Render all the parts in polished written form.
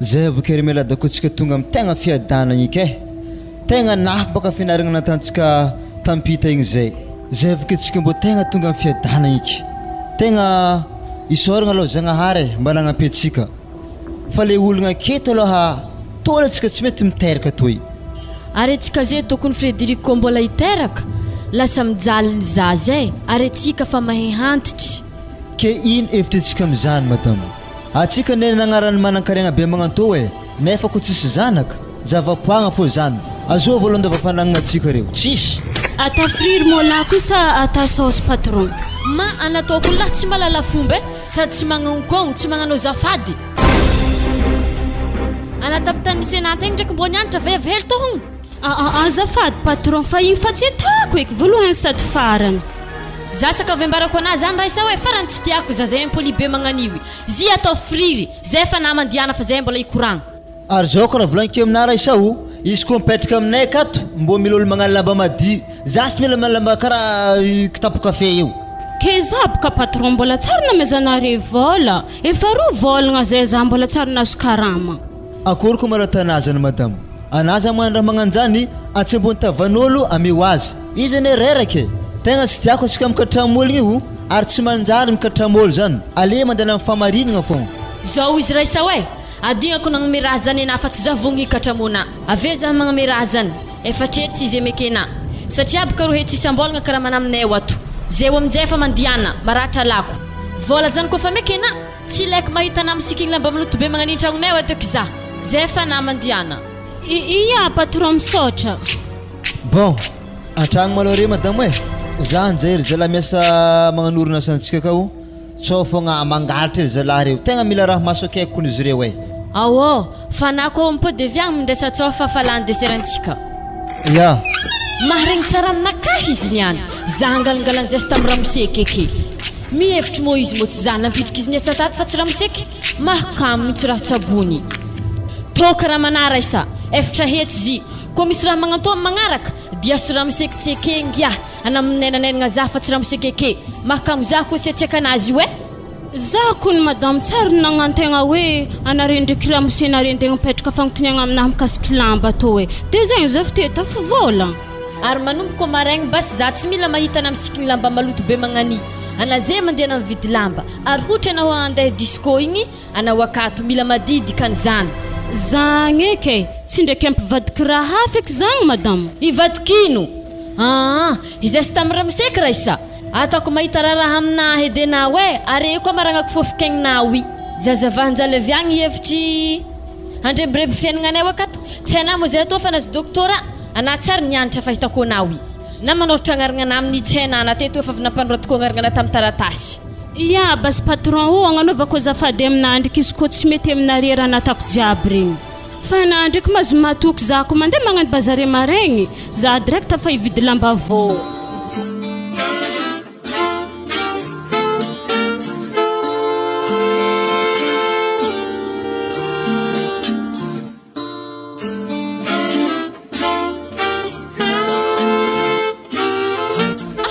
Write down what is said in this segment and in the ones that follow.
Zay avy ry mialadako tsika tonga am tegna fiadanagna eky eh! Tegna nafy baka fianaragna natantsika tampita igny zay. Zay avy tsika mbô tegna tonga am fiadanagna eky. Tegna isaoragna aloha Zagnahary eh mba nagnampy antsika. Fa le olagna aketo aloha toa tsika tsy mety miteraka toy. Ary antsika ze tokony Frederico mbola hiteraka, lasa mijaly ny zaza eh! Ary antsika fa mahay hantitry. Ke ino hevitrintsika amizany madama? Atsika anie nagnarany manankarena be magnantô e, nefa ko tsisy zanaka, zava-poagna fô zany, azovy alo andova fanagnana atsika reo, tsisy. Ata friry môla koa sa ata saosy patron? Ma anataoko lahy tsy mahalala fomba eh, sady tsy magnonkogno, tsy magnano azafady. Ana tamin'ny Sénat tegna ndraiky mbô nianatra ve avy hely tohogno? Aa azafady patron fa igny fa tsy atako eky voalohany sady farany. Za sakavy ambarako anah zany raisa hoe farany tsy tiako zaza impoli be magnanio i. Zy atao friry, zay fa nama andiana fa zay mbola hikoragna. Ary zao kara volagniko aminah raisa o, izy koa mipetraka aminay akato mbô mila olo magnano lamba madio, za tsy mila lamba kara kitapo kafe io. Ke za boka patron mbola tsary namezanare vola, efa roa volagna zay za mbola tsary nahazo karama. Akory ko marata anah zany madama. Anah zany magnano raha magnanjany atsy ambony tavan'olo ameo azy. Izy anie reraka e! Tegna tsy tiako antsika mikatramo olo io ary tsy manjary mikatramo olo zany. Aleha mandehana amin'ny fahamarinagna fogna. Zao izy raisa oe! Adignako nagnome raha zany enah fa tsy zah vogno hikatramo anah. Avia zah magname raha zany. Efatry hetsy izy emekenah. Satria boka roa hetsy isam-bolagna karaha manaminay ao ato. Zay aminjay efa mandiana, maratra lako. Vola zany koa fa mekenah. Tsy ilaiko mahita anah misikigny lamba maloto be magnan'iny tragnonay ato eky zah. Zay fa nama Ndiana. Ia patron misaotra. Bon, antragno malôha re madamo e! Za njay ry zalahy miasa magnano orinasantsika akao tsao fogna mangalatra ry zalahy reo, tegna mila raha maso akaiky kony izy reo e! Aô, fa na koa mipody avy agny mindaisa tsao fa fa lany dessert antsika. Ia. Maharegny tsara aminakahy izy niany, za hangalangalany zesta am ramose akeke. Mihevitry moa izy moa tsy za nampitriky izy niasa tato fa tsy ramose ky mahakamo mitsy raha tsabony toaka raha manara isa 400 zy koa misy raha magnantô am magnaraka dia sy ramose ky tsy eke ngiah ana minenanenagna za fa tsy ramose keke mahakamo za koa sy atsiaka anazy io eh. Za kony madame tsary no nagnantegna hoe anare ndreky ramose nare ndeha mipetraka fagnotoniagna aminahy mikasiky lamba tô e de zegny zao f'teto f'vôla. Ary manomboko maraigny basy za tsy mila mahita ana misikigny lamba maloto be magnani ana ze mandeha ana mividy lamba ary hotra anao andeha disco igny anao akato mila madidy kany zany. Zagny eky e! Tsy ndraiky ampivadiky raha hafa eky zagny madame. Hivadik'ino? Aa! Izay sy tamy ramose ky Raissa. Ataoko mahita raharaha aminah edy enao e! Are io koa maragnako fofok'aigninaho i. Zazavahinjaly avy agny hihevitry handrebireby fiaignanay akato. Tsy hainah moa zay atao fa nazy doctorat. Anah tsary nianatra fa hitako anao i. Na manoratra agnarana anah amin'ny tsy hainah na teto efa avy nampanoratiko agnarana anah tamin'ny taratasy. Ia basy patron ô agnanaovako azafady aminah ndriky izy koa tsy mety aminare raha natako jiaby regny. Fa anah ndriky mazo matoky za ko mandeha magnano bazare maregny za direct fa hividy lamba vao.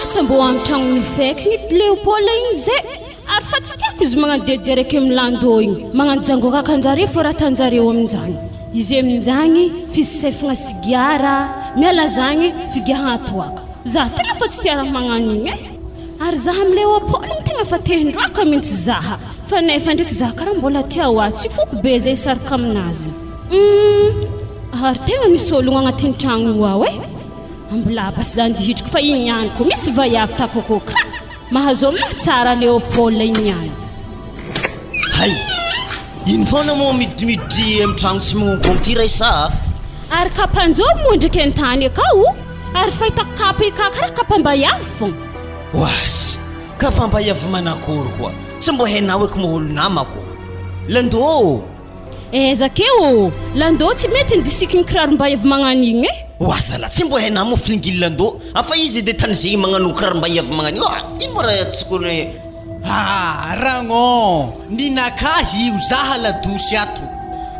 Asa mbô amy tragnon'i Feky ny Léopold igny zay ary fa tsy tiako izy magnano derideraka amy landô igny, magnano jangoraka anjareo fô raha atanjareo aminjany. Izy aminjagny fisefagna sigara, miala zagny figiahagna toaka. Za tegna fa tsy tia raha magnano igny e! Ary za amy Léopold igny tegna fa te hindroaka mintsy zaha. Fa nefa ndreky za kara mbola tia hoa tsy foko be zay hisaraka aminazy humm ary tegna misy ologno agnatin'ny tragno io ao eh ambola basy zany dihitriko fa igny ihany ko misy vaiavy takôkô ka mahazo aminahy tsara Léopold igny ihany. Hay! Ino foana moa midrimidry am tragno tsy magnongôgno ty Raissa a! Ary kapanjôro moa ndreky an-tany akao ary fahitako kapa io ka karaha kapam-baiavy fogna. Oasy! Kapam-baiavy manakory hoa! Tsy mbo hainao eky moa olo namako. Lando ô! Aiza keo ô! Lando tsy mety ny disikin'ny kirarom-baiavy magnano igny e! Oa zala, tsy mbo hainao moa filingily Lando a fa izy edy tany zegny magnano kirarom-baiavy magnano io a! Ino moa raha tsokony. Aa ragnon, ninakahy io zaha ladosy ato.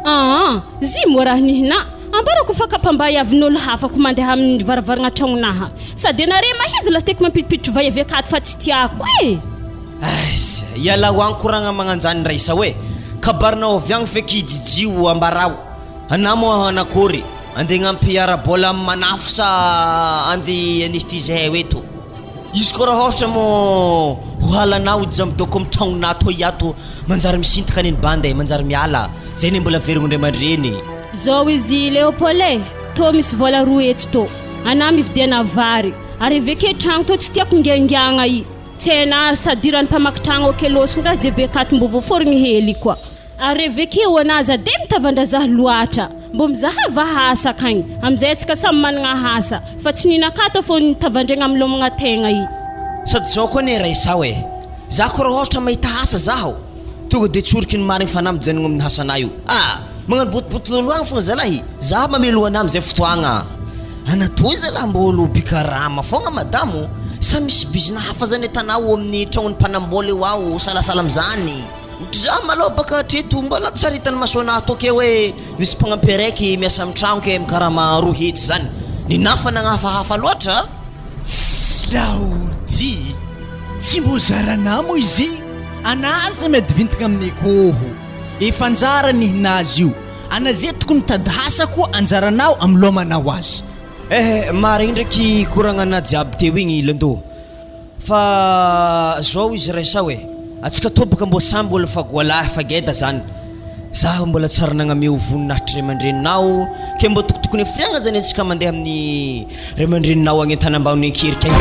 Aa, zy moa raha nihina, ambarako fa kapam-baiavin'olo hafa ko mandeha amin'ny varavaragna tragnon'aha. Sady anare mahizy lasiteky mampidipiditry vaiavy akato fa tsy tiako e! Aiza, ialahy ho any koragna magnanjany Raissa oe! Kabarinao avy agny feky jijio ambarao anah moa hanakôry andeha hagnampy ara-bôla am manafo sa andeha anihity zahay eto? Izy koa raha ôhatra moa ho halanao izy midôko am tragnonah toy ato manjary misintaka neny bandy e, manjary miala, zay anie mbola averigno ray aman-dreny. Zao izy Léopold e, tô misy vôla 200 tô, anah mividiana vary, ary aveke tragno tô tsy tiako ngiangiagna i. Tsena sadiran'ny mpamaky tragno ao Kelosogno raha JB akato mbô voaforogny hely koa. Ary evekeo ana aza de mitavandra zah loatra. Mbô mizahava asa akagny. Amizay atsika samy managna asa. Fa tsy ninakato fô nitavandregna amy lomagna tegna i. Sady zao koa anie Raissa e, za koa raha ohatra mahita asa zaho, tonga de tsoriky ny marigny fa na mijanogno amin'ny hasanah io. Ah! Magnano botoboton'olo agny fogna zalahy, za mamelo anah amizay fotoagna. Anatoy zalahy mbô olo bikarama fogna madamo, sa misy bizina hafa zany atanao amin'ny tragnon'ny mpanambola io ao salasala amizany. Za malôha baka hatreto mbola tsy ary hitan'ny masonah tô ke hoe misy mpagnampy araiky miasa amin'ny tragno ke mikarama 200 zany. Ninahy fa nagnahafahafa loatra. Tssy laolo ty, tsy mbô zaranah moa izy i, anah aza miady vintagna amin'ny akôho, efa anjara nihinazy io, ana ze tokony mitady asa koa anjaranao amiloamanao azy. Eh marigny ndraiky koragnana jiaby teo igny Lando fa zao izy raisao e, atsika tô baka mbô samby olo fa goalahy fa geda zany, zaho mbola tsy ary nagnameo voninahitry ray aman-dreninao ke mbô tokotokony hafiriagna zany antsika mandeha amin'ny Ray aman-dreninao agny an-tanambany an-kerika agny.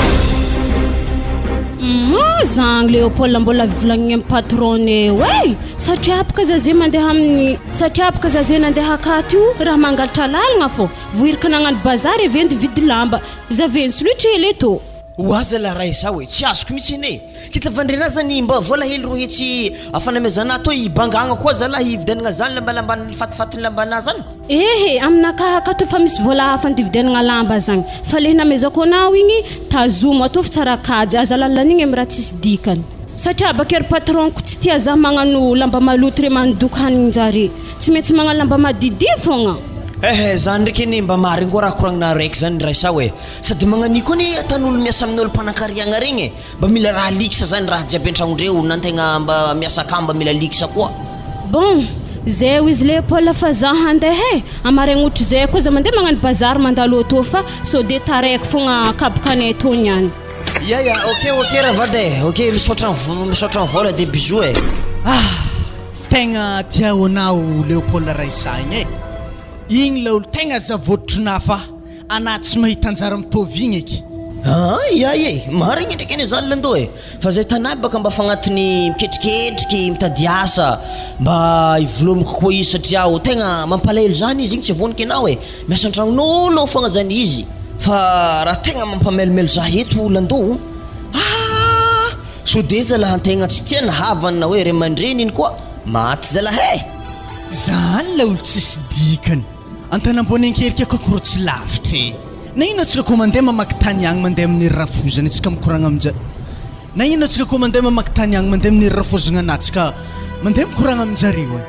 Humm zagny Léopold mbola volagniny am patron eo eh! Satria bka za ze mandeha amin'ny satria bka za ze nandeha akato io raha mangalatra lalagna fô voirika nagnano bazary ave nividy lamba za ve nisolotra hely eto. Ho aza la Raissa oe, tsy azoko mihitsy anie. Kitavandrena zany mba vola hely 200 afanamezana ato hibangagna koa zalahy hividianagna zany lambalamban'ny fatifatin'ny lambanà zany. Ehe, aminakahy akato efa misy vola hafa andividianagna lamba zagny, fa le namezako anao igny tazomo, ataovy tsara kajy, aza lanilanigny amy raha tsisy dikany. Satria bakeo ry patron-ko tsy tia zah magnano lamba maloto re mandoko haninjare, tsy maintsy magnano lamba madidio fogna. Ehe, zany ndraiky anie mba marigny koa raha koragnina araiky zany Raissa oe, sady magnania koa anie atan'olo miasa amin'olo mpanankariagna regny e. Mba mila raha lixe zany raha jiaby antragnondreo na antegna mba miasa akagny mba mila lixe koa. Bon, zay ho izy Léopold fa za handeha e, amaregny ohatrizay koa za mandeha magnano bazary mandalo auto fa sao de taraiky fogna kabokanay tô niany. Ya ya, ok ok ravady e, ok misaotra misaotra ny vôla de bisous e. Ah! Tegna tiao anao Léopold Raissa igny e! Igny laolo tegna zavôtronà fa. Anah tsy mahita anjara mitovy igny eky. Aa ia e! Marigny ndraiky anie zany lando e! Fa zay tanà baka mba fagnatiny miketriketriky mitady asa mba hivolomiko koa izy satria o tegna mampalahelo zany izy igny tsy avoniky anao e! Miasa an-tragnon'olo ao fogna zany izy fa raha tegna mampamelomelo zah eto lando o! Aa! Sode zalah antegna tsy tia ny havany na hoe ray aman-dreny iny koa maty zalah e! Zany laolo tsisy dikany. Antanambony ankerika ko koro tsy lavitra e! Na ino atsika ko mandeha mamaky tany agny mandeha amin'ny rafozana atsika mikoragna aminja Na ino atsika ko mandeha mamaky tany agny mandeha amin'ny rafozagna anatsika mandeha mikoragna aminjareo agny.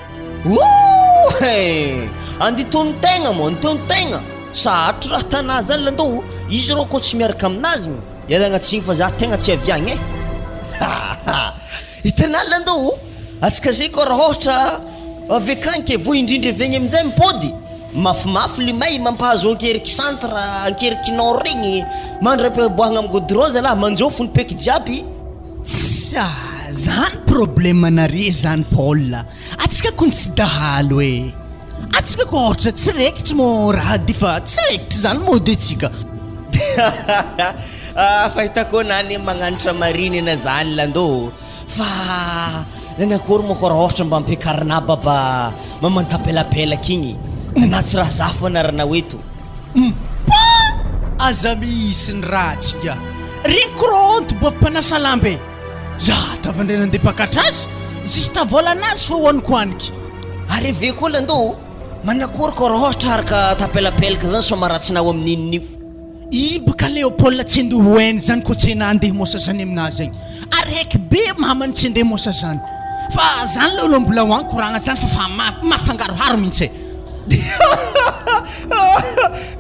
Ooh he! Anditonon-tegna moa, antonon-tegna! Sarotro raha tanà zany landou, izy rô kô tsy miaraka aminazy, ialagna tsigny fa za tegna tsy avy agny e! Ha ha! Hitanà landou, atsika zay kô raha ôhatra Avy akagny ke voa indrindra avy agny aminjay mipody, mafimafy limay mampahazo ankeriky centre, ankeriky nord regny, mandra-piboahagna am goudron zalah manjofo ny peky jiaby. Tsa, zany problème nare zany Paul a! Atsika kony tsy dahalo e! Atsika ko ôhatra tsy raikitry mô raha defa tsy raikitry zany mody atsika. Fa hitako na anie magnanatra mariny ana zany lando. Fa nanakory moa ko raha ôhatra mba ampiakarina baba mamantapelapelaka igny na tsy raha za fô anaranao eto. Mpa! Aza misy ny ratsy ka! Regny kronty boa mpanasa lamba e! Za tavandray nandeha mpakatra azy, zista vôlanazy fô hoanikoaniky. Ary ave koa lando, manakory ko raha ôhatra araka tapelapelaka zany sao maratsinao amin'inona io. I baka Léopold tsy andeha ho hainy zany ko tsy na andeha mosa zany aminazy agny. Araiky be mamany tsy andeha mosa zany. Fa zany le olo mbola ho agny koragna zany fa fa mafangaroharo mintsy e.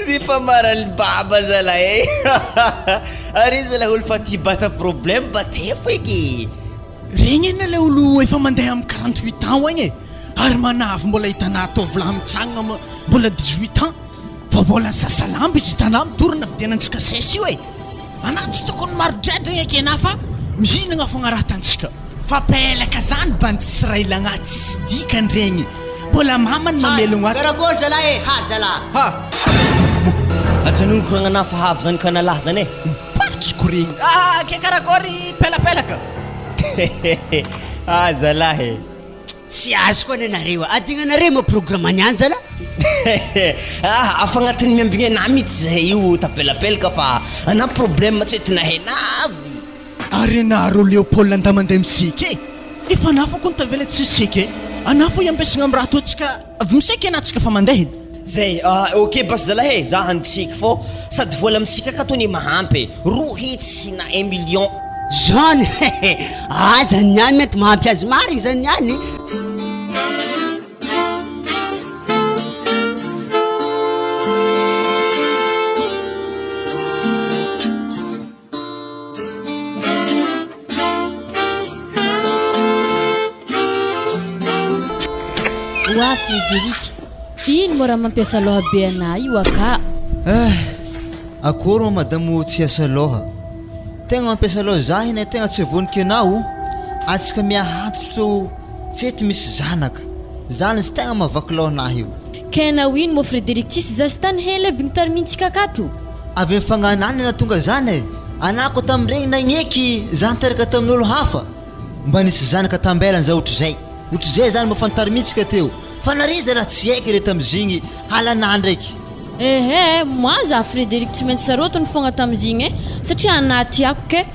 Ny famaran'ny baba zalahy e. Ary zalahy olo fa tia bata problème ba tefo eky. Regny anie le olo efa mandeha am 48 ans agny e. Ary manavy mbola hitanà tovolahy mitsangana mbola 18 ans fa vola ny sasa lamba izy hitanà mitorina vidianantsika sesy io e! Anà tsy tokony marodradragna eky anà fa mihinagna fogna raha atantsika. Fa pelaka zany bandy tsisy raha ilagna azy tsisy dikany regny. Mbola mamany mamelogno azy. Karakory zalahy e! Ha zalahy! Ha! Ajanony koragnanà fa avy zany kanalahy zany e! Mipatsiko regny. Ah ke karakory pelapelaka. Ah zalahy e! Tsy azoko anie nareo a! Adignanareo moa programme niany zala? Ah, afa agnatin'ny miambigny anah mitsy zahay io tapelapelaka fa anah problème tsy entina hena avy. Ary anah rô Léopold andah mandeha miseky e! Efa anah fô kony tavela tsy hiseky e! Anah fô iambesagna am raha ataontsika avy miseky anah tsika fa mandeha e! Zay ah, ok basy zalahy e, za handiseky fô sady vola amintsika akato anie mahampy e, 200 na un million. Zany he! Aza niany mety mahampy azy marigny zany niany. Oa Frédéric, ino moa raha mampiasa loha be anah io aka? Eh, akory moa madamo tsy hiasa loha. Tegna mampiasa loha zah ine tegna tsy vonoky anao. Atsika miahantitra tô tsy eto misy zanaka. Zany izy tegna mahavaky loha anah io. Kena ho ino moa Frédéric tsisy zaza tany hela aby nitarimintsika akato? Avy am fagnanany nahatonga zany e! Anah ko tamregny nagneky za niteraka tamin'olo hafa mba nisy zanaka tambelany za otrzay otrzay zany mba fantaro mintsy ka teo fa nare za raha tsy haiko re tamzigny halanah ndraiky. Ehe, moi za Frédéric tsy maintsy sarotiny fogna tamzigny e, satria anah tiako ke,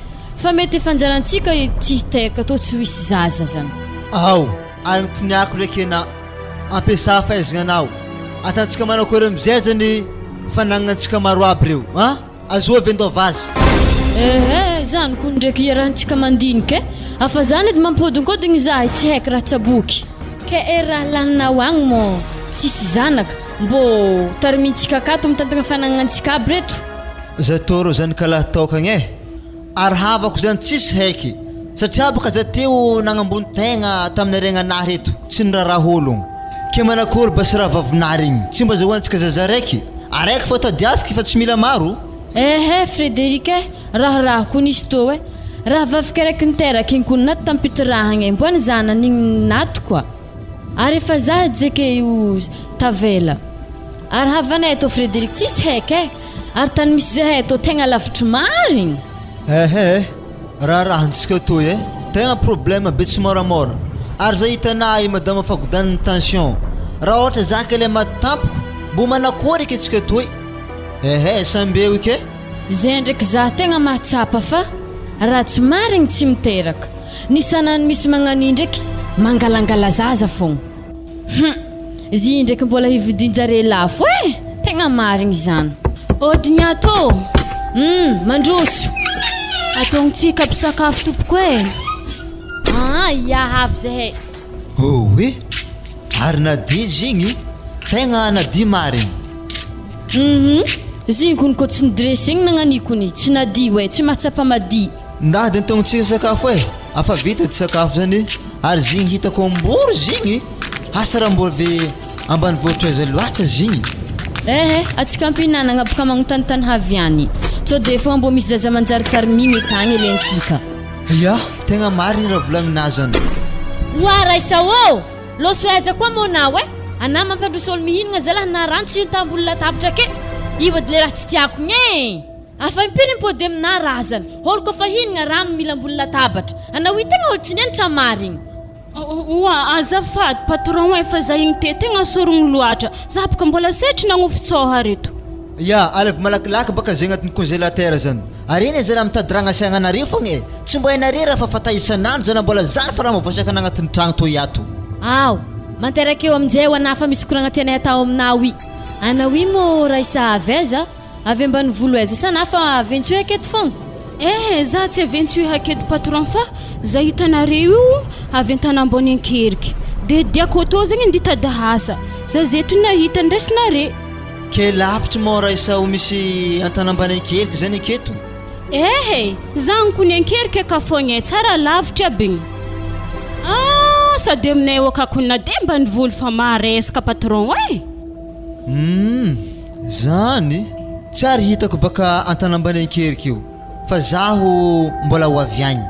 fa mety efa anjarantsika tsy hiteraka tô tsy ho hisy zaza zany. Ao, ary ny toniako ndraiky enah. Ampiasà fahaizagna anao. Atantsika manakôry amizay zany fanagnantsika maro aby reo an! Azôvy andôva azy. Ehe, zany ko ndraiky iarahantsika mandinika e! Afa zany edy mampodinkodigny zahay tsy haiky raha tsaboky. Ke e raha laninao agny mô tsisy zanaka, mbô tarimintsika akato mitantagna fanagnantsika aby reto. Zatôro zany kalahy tôkagna e! Ary havako zany tsisy haiky satria baka za teo nagnambony tegna tamin'ny aregnanahy reto tsy niraharaha ologno ke manakory basy rahavavinah regny tsy mba azahoantsika zaza raiky araiky fô tadiaviky fa tsy mila maro. Ehe Frederic eh, raharaha koa nisy tô eh, rahavaviko araiky niteraka igny koa nato tampitirahagna eh, mboa ny zanany igny nato koa. Ary efa za JK io tavela. Ary havanay tô Frederic tsisy haik eh! Ary tany misy zahay tô tegna lavitry marigny. Ehe eh, raharahantsika toy eh, tegna problème be tsy moramora, ary za hitanà i madama fagodan'ny tension, raha ôhatra za ka le maty tampoko, mbô manakory eky antsika toy, ehe samby eo eky eh. Zay ndraiky za tegna mahatsapa fa raha tsy marigny tsy miteraka. Ny sanany misy magnani ndraiky mangalangala zaza fogna. Hum! Zy ndraiky mbola hividinjare lafo eh! Tegna marigny izany. Odiniato ô! Hum! Mandroso! Ataontsika mpisakafo tompoko eh! Aa! Ia avy zahay. Oe! Ary nadia izy igny tegna nadia marigny. Hum! Zigny kony kô tsy ni-dressegny nagnaniko ny tsy nadio eh! Tsy mahatsapa madio. Ndah de antognontsika sakafo eh! Afa vita ty sakafo zany ary zigny hitako ambory zigny asa raha mbô avy ambanivohitra aiza loatra zigny. Eh eh, atsika ampihinanagna boka magnontanintany havy any. Sao de fogna mbô misy zaza manjary tarimigny akagny elentsika. Ya, tegna marigny raha volagninà zany. Oa Raissa ô! Lôso aiza koa mô nao eh? Anà mampandroso olo mihinagna zalah na rano tsy hita ambony latabatra ake. Io edy le raha tsy tiako igny eh! Afa impiry mipody aminà razana. Olo koa fa hihinagna rano mila ambony latabatra. Anao io tegna olo tsy nianatra marigny. Oa azafady patron eh fa za igny te tegna sorogno loatra za boka mbola setry nagnofy tsôha reto. Ya, alaivo malakilaky baka zay agnatin'ny congélateur zany. Ary eny zala mitady raha agnasiagna anareo fogna e. Tsy mba hainareo raha fa fatay isan'andro zala mbola zary fa raha mavoasaka agnatin'ny tragno toy ato. Ao, manteraka eo aminjay ho anah fa misy koragna tianay atao aminao i. Anao i mô Raissa avy aiza? Avy ambanivolo aiza sa na fa avy Antsohihy aketo fogna? Eh za tsy avy Antsohihy aketo patron fa za hitanareo io avy Antanambony Ankeriky de diako tô zegny ndy hitady asa za zeto nahita ndraisinare. Ke lavitry moa raisa ho misy Antanambany Ankeriky zany aketo? Eh e! Za ankony Ankeriky aka fogna e tsara lavitry aby igny. Ah! Sady aminay ao akakona de ambanivolo fa maharesaka patron eh! Humm zany? Tsy ary hitako baka antanambany ankeriky io fa zaho mbola ho avy agny.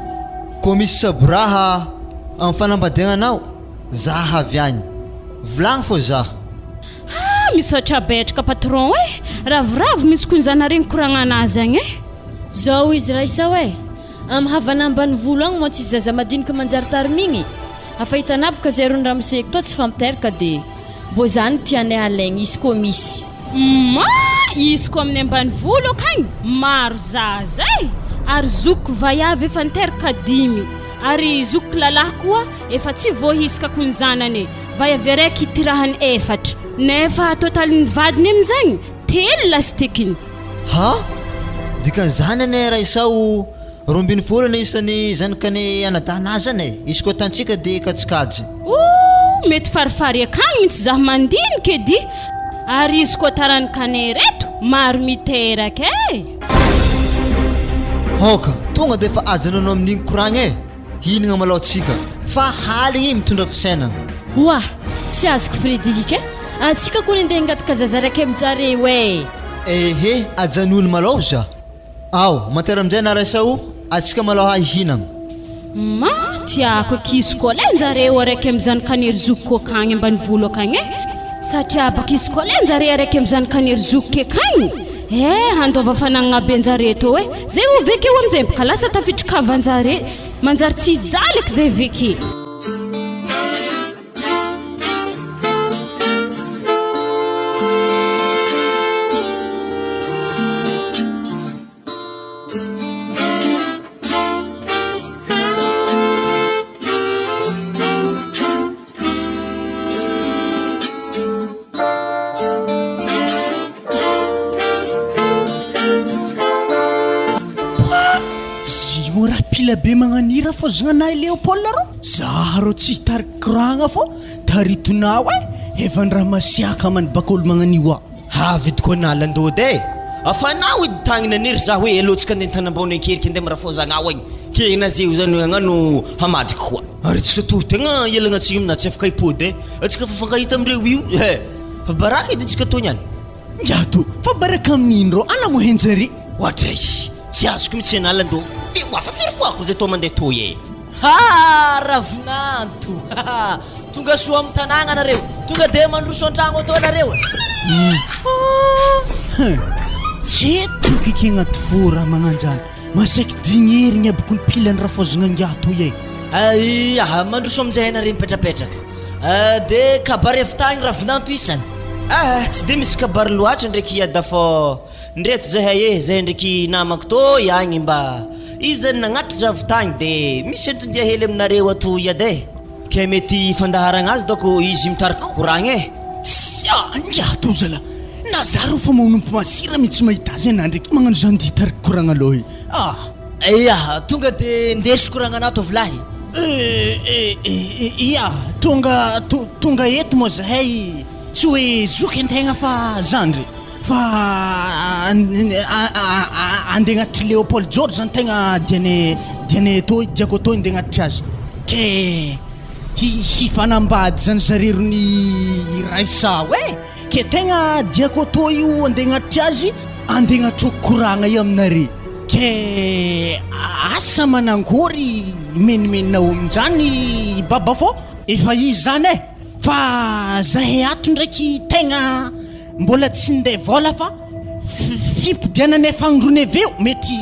Koa misy saboraha am fanambadiagnanao zah avy agny. Volagno fô zah. Haa misaotra betraka patron eh! Ravoravo mintsy kony zanareo nikoragna anazy agny eh! Zao izy Raissa oe! Am havana ambanivolo agny moa tsisy zaza madiniky manjary tarimigny? Afa hitanabo ka zay rony ramose toa tsy fampiteraka de mbô zany tianay halaigny izy koa misy. Humm izy ko amin'ny ambanivolo akagny maro zaza e! Ary zokiko vaiavy efa niteraka dimy ary zokiko lalahy koa efa tsy voahisika ko ny zanany e! Vaiavy araiky itirahany efatra nefa totalin'ny vadiny amin'izagny telo lastikiny. Ha! Dikan'izany anie Raisao 12 ny isan'ny zanakan'i anadahinà zany e! Izy koa atantsika dia kajikajy. Ooh mety farifary akagny mintsy zah mandinika edy ary izy koa taranikanay reto maro miteraka e! Aoka, tonga dia efa ajanonao amin'igny koragna e! Hihinagna malao tsika fa haligny mitondra fisainagna. Oa! Tsy azoko Frederic eh! Antsika kony andeha hangataka zaza raiky aminjareo eh! Ehe, ajanony malao za. Ao, mantera aminjay na Raisa o, atsika malao ha hihinagna. Ma, tiako ankizy koa lay njareo araiky amizany kanery zokiko akagny ambanivolo akagny eh! Satria baka izy koa lay njare araiky amizany kanery zokiko akagny eh! Handova fanagnagna be njare tô eh! Zay vao vekeo aminjay baka lasa tafitry-kavan-jare, manjary tsy hijaly aky zay veke. Zy moa raha pila be magnanira fô zagnanahy Léopold rô. Za rô tsy hitariky koragna fô taritonao e, evan-draha masiaka amany baka olo magnanio a. Avy edy koa nala ndôdy e! Afanao edy tagny naniry za hoe aleo tsika andeha antanambao ny ankeriky andeha mirafôzagnao agny, ke na zeo zany hagnano hamadika koa. Ary tsika tô tegna ialagna tsiny aminà tsy afaka hipody e! Atsika fa fankahita amindreo io e! Fa baraka edy antsika tô niany. Ngiahy tô, fa baraka amin'ino rô? Ana moa henjary. Oadray! Tsy azoko mitsy anala ndô! Ewa fa firy fois ko zay tô mandeha tô e! Ha! Ravinanto! Ha! Tonga soa amin'ny tanàgna nareo! Tonga dia mandroso an-tragno atao nareo e! Hum! Tsy eto tokiky agnaty fo raha magnanjany. Masaiky dignerigny aby kony pilan'ny rafoazagna ngiahy toy e! Ay, aha, mandroso amin'izay anareo mipetrapetraka. Dia kabary avy tagny Ravinanto isany. Ah, tsy dia misy kabary loatra ndraiky Iada fô ndreto zahay e, zahay ndraiky namako tô agny mba izy zany nagnatitra za avy tagny de misy anton-dia hely aminareo ato Iada e. Ke mety fandaharagna azy dôko izy mitariky koragna e. Tsia, ngiahy tô zalahy, na za rô fa manompo masira mitsy mahita azy anah ndraiky magnano zany dia hitariky koragna alôha e, ah. Ia, tonga de ndeso koragnanah tovolahy. Eh, eh, ia, tonga, tonga eto moa zahay tsy hoe zoky antegna fa zandry, fa andeha agnatitry Léopold George antegna dianay, dianay etoy, diako etoy andeha agnatitry azy, ke hi- hifanambady zany zareo ny Raissa e. Ke tegna diako atô io andeha agnatitry azy, andeha agnatroko koragna io aminare. Ke asa manangory menimenina ao aminjany baba fô efa izy zany e! Fa zahay ato ndraiky tegna mbola tsy ndeha vôla fa fimpodiananay fagnondroanay aveo mety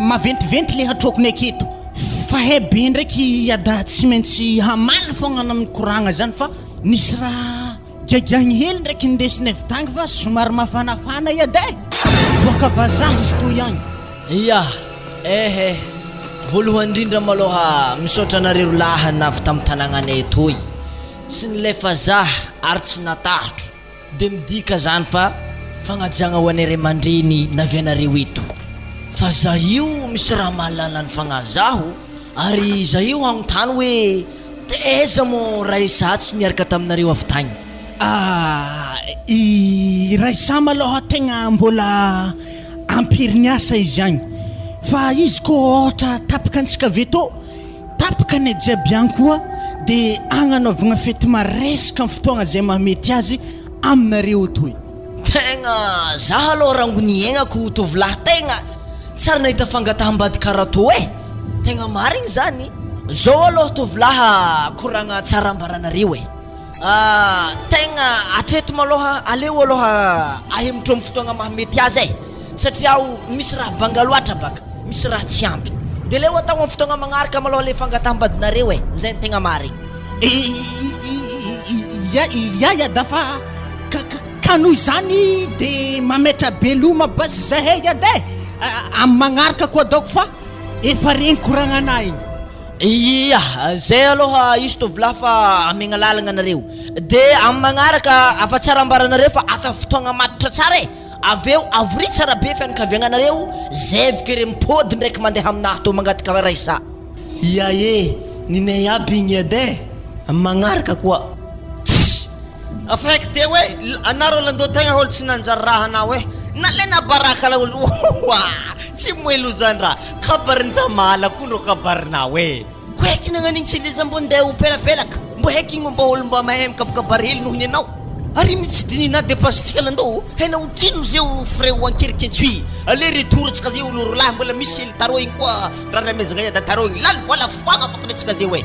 maventiventy le hatrokonay aketo. Fa hay be ndraiky ada tsy maintsy hamaly fogna anao mikoragna zany fa nisy raha Giagiagny hely ndraiky ndesinay avy tagny fa somary mafanafana edy e! Boaka vazaha izy toy agny. Ia, ehe, voalohany indrindra malôha misaotra anareo lahy navy tam tanagnanay etoy, tsy nilefa zah ary tsy natahotro, de midika zany fa fagnajagna ho anay ray aman-dreny navy anareo eto, fa zah io misy raha mahalala ny fagnahy zaho ary zah io hagnontany hoe Taiza moa Raissa tsy niaraka taminareo avy tagny? Ah, i Raissa malôha tegna mbola am-periniasa izy agny. Fa izy kô ôhatra tapaka antsika avy etô, tapaka anay jiaby agny koa. Dia agnanaovagna fety maresaka amin'ny fotoagna izay mahamety azy aminareo toy. Tegna za aloha rangony iaignako tovolahy tegna tsary nahita fangataham-bady karaha tô eh! Tegna marigny zany! Zao aloha tovolahy koragna tsara ambaranareo eh! Tegna hatreto malôha aleo aloha ahemotro amin'ny fotoagna mahamety azy eh! Satria aho misy raha banga loatra baka, misy raha tsy ampy. De aleo atao amin'ny fotoagna magnaraka malôha le fangataham-badinareo eh! Zay no tegna marigny. Ia ia iada fa ka ka noho izany de mametra-beloma basy zahay iada eh! Amin'ny magnaraka koa daoko fa efa regny koragnanah igny. Ia, zay aloha izy tovolahy fa amegna lalagna anareo. De amin'ny magnaraka afa tsara ambaranareo fa atao fotoagna matotra tsara e! Avy eo avoria tsara be fianakaviagnanareo, zay avy kere mipody ndraiky mandeha aminahy tô mangataka raisa. Ia e, ninay aby igny edy e, am magnaraka koa. Tssy! Afa haiko teo e, anareo landoha tegna olo tsy nanjary raha anao e, nalaina baraka la olo oa, tsy moelo zany raha, kabarin-jamala koa ndrô kabarinao e. Ko heky nagnano igny tsy le za mbô ndeha ho pelapelaka, mbô heky igny mba olo mba mahay mikabakabary hely noho ny anao. Ary mitsy dinina depasse-tsika landô, hena otrino zeo frais ho ankerikentsoy, aller retour tsika zeo olo rolahy mbola misy hely tarô igny koa raha ramezagna iada tarô igny, lany vola foagna fokony atsika zeo e.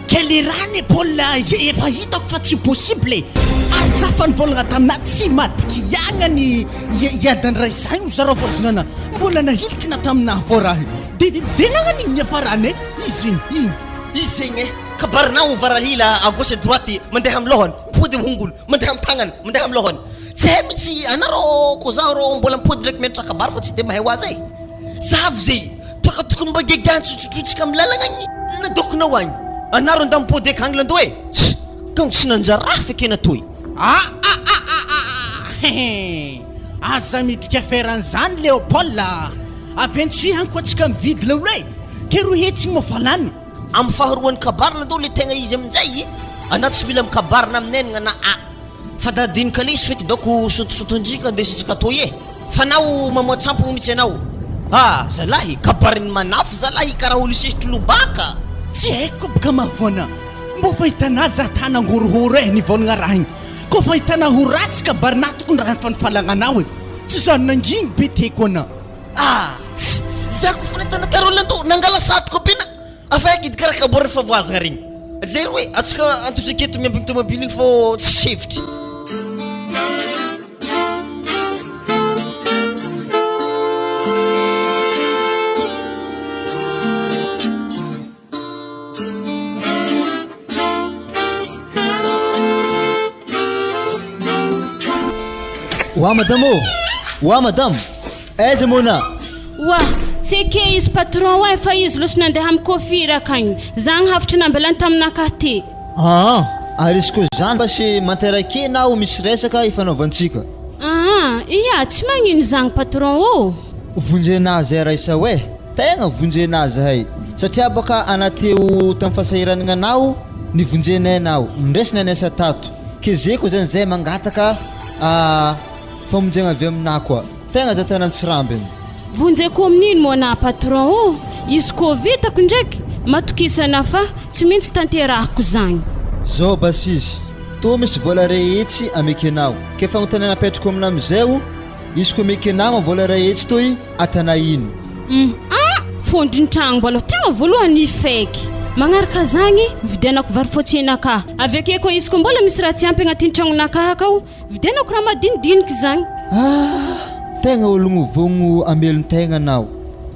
Ke le raha anie Paul efa hitako fa tsy possible e! Ary za fa nivolagna taminah tsy madikiagna ny hiadan-dray zagny ho zarao voazinana mbola nahilikina taminah vao raha io de de nagnano igny niafarany e! Izy igny igny. Izy zegny e! Kabarinao varahila à gauche à droite mandeha am lohany, mipody am hongony, mandeha am tagnany, mandeha am lohany. Tsy hay mitsy anareo ko zaho rô mbola mipody ndraiky mianatra kabary fa tsy de mahay ho azy e! Zavo zay toaka tokony mba gegiany tsotsotrotsika am lalagna agny nadokonao agny. Anareo nda mipody akagny landoha e! Tss! Kango tsy nanjary raha fekena toy. Ah ah ah ah ah hehe! Aza midika affaire an'izany Léopold a! Aventsoy ihany koa tsika mividy leolo e! Ke roa hetsy igny moa fa lany. Am faharoan'ny kabary nandao le tegna izy aminjay anà tsy mila mikabary na amin'enigna na a fa da adino kalesy feky daoko sotosoton-jika andesitsika toy e! Fa nao mamoa-tsampogno mitsy anao ah zalahy kabarin'ny manafo zalahy karaha olo sesitry lobaka. Tsy haiko koa bka mahavoana mbô fahitana azy za ta nangorohoro eh nivôlagna raha igny kô fahitana ho ratsy kabarinah tokony raha nifanifaligna anao e tsy za nangigny be teko ana. Ah! Tss! Za ko fahitana karaha olo ando nangala satroka be na afaka edy karaha kabory favoazagna regny. Zay roe atsika antotraky eto miambigny tomobily igny fô tsisy hevitry. Oa madame ô! Oa madame! Aiza moa na? Oa, tsy eke izy patron oa fa izy loso nandeha am kofira akagny, zagny hafatra nambelany taminakahy ty. Aa, ary izy koa zany basy manterake na ho misy resaka ifanaovantsika. Aa, ia, tsy magnino zagny patron ô! Vonjena zay raisa oe. Tegna vonjena zahay satria baka anateo tam fasahiranagna anao nivonjenay anao nindresinay niasa tato ke ze ko zany zay mangataka famonjegna avy aminà koa tegna za tana antsirambiny. Vonjeko amin'ino moa anà patron ô? Izy koa vitako ndraiky, matokisa anà fa tsy mintsy tanterahiko zagny. Zao basy izy, tô misy vola rehetsy amekenao, ke fagnotaniagna apetrako aminà amizay o, izy koa amekenà ma vola rehetsy toy Atana ino? Hum ah! Fondron-tragno mbola tegna voalohany ifeky. Magnaraka zagny, vidianako vary fotsianakahy. Avy ake koa izy koa mbola misy raha tsy ampy agnatin'ny tragnonakahy akao, vidianako raha madinidiniky zagny. Ah! Tegna ologno vogno hamelon-tegna anao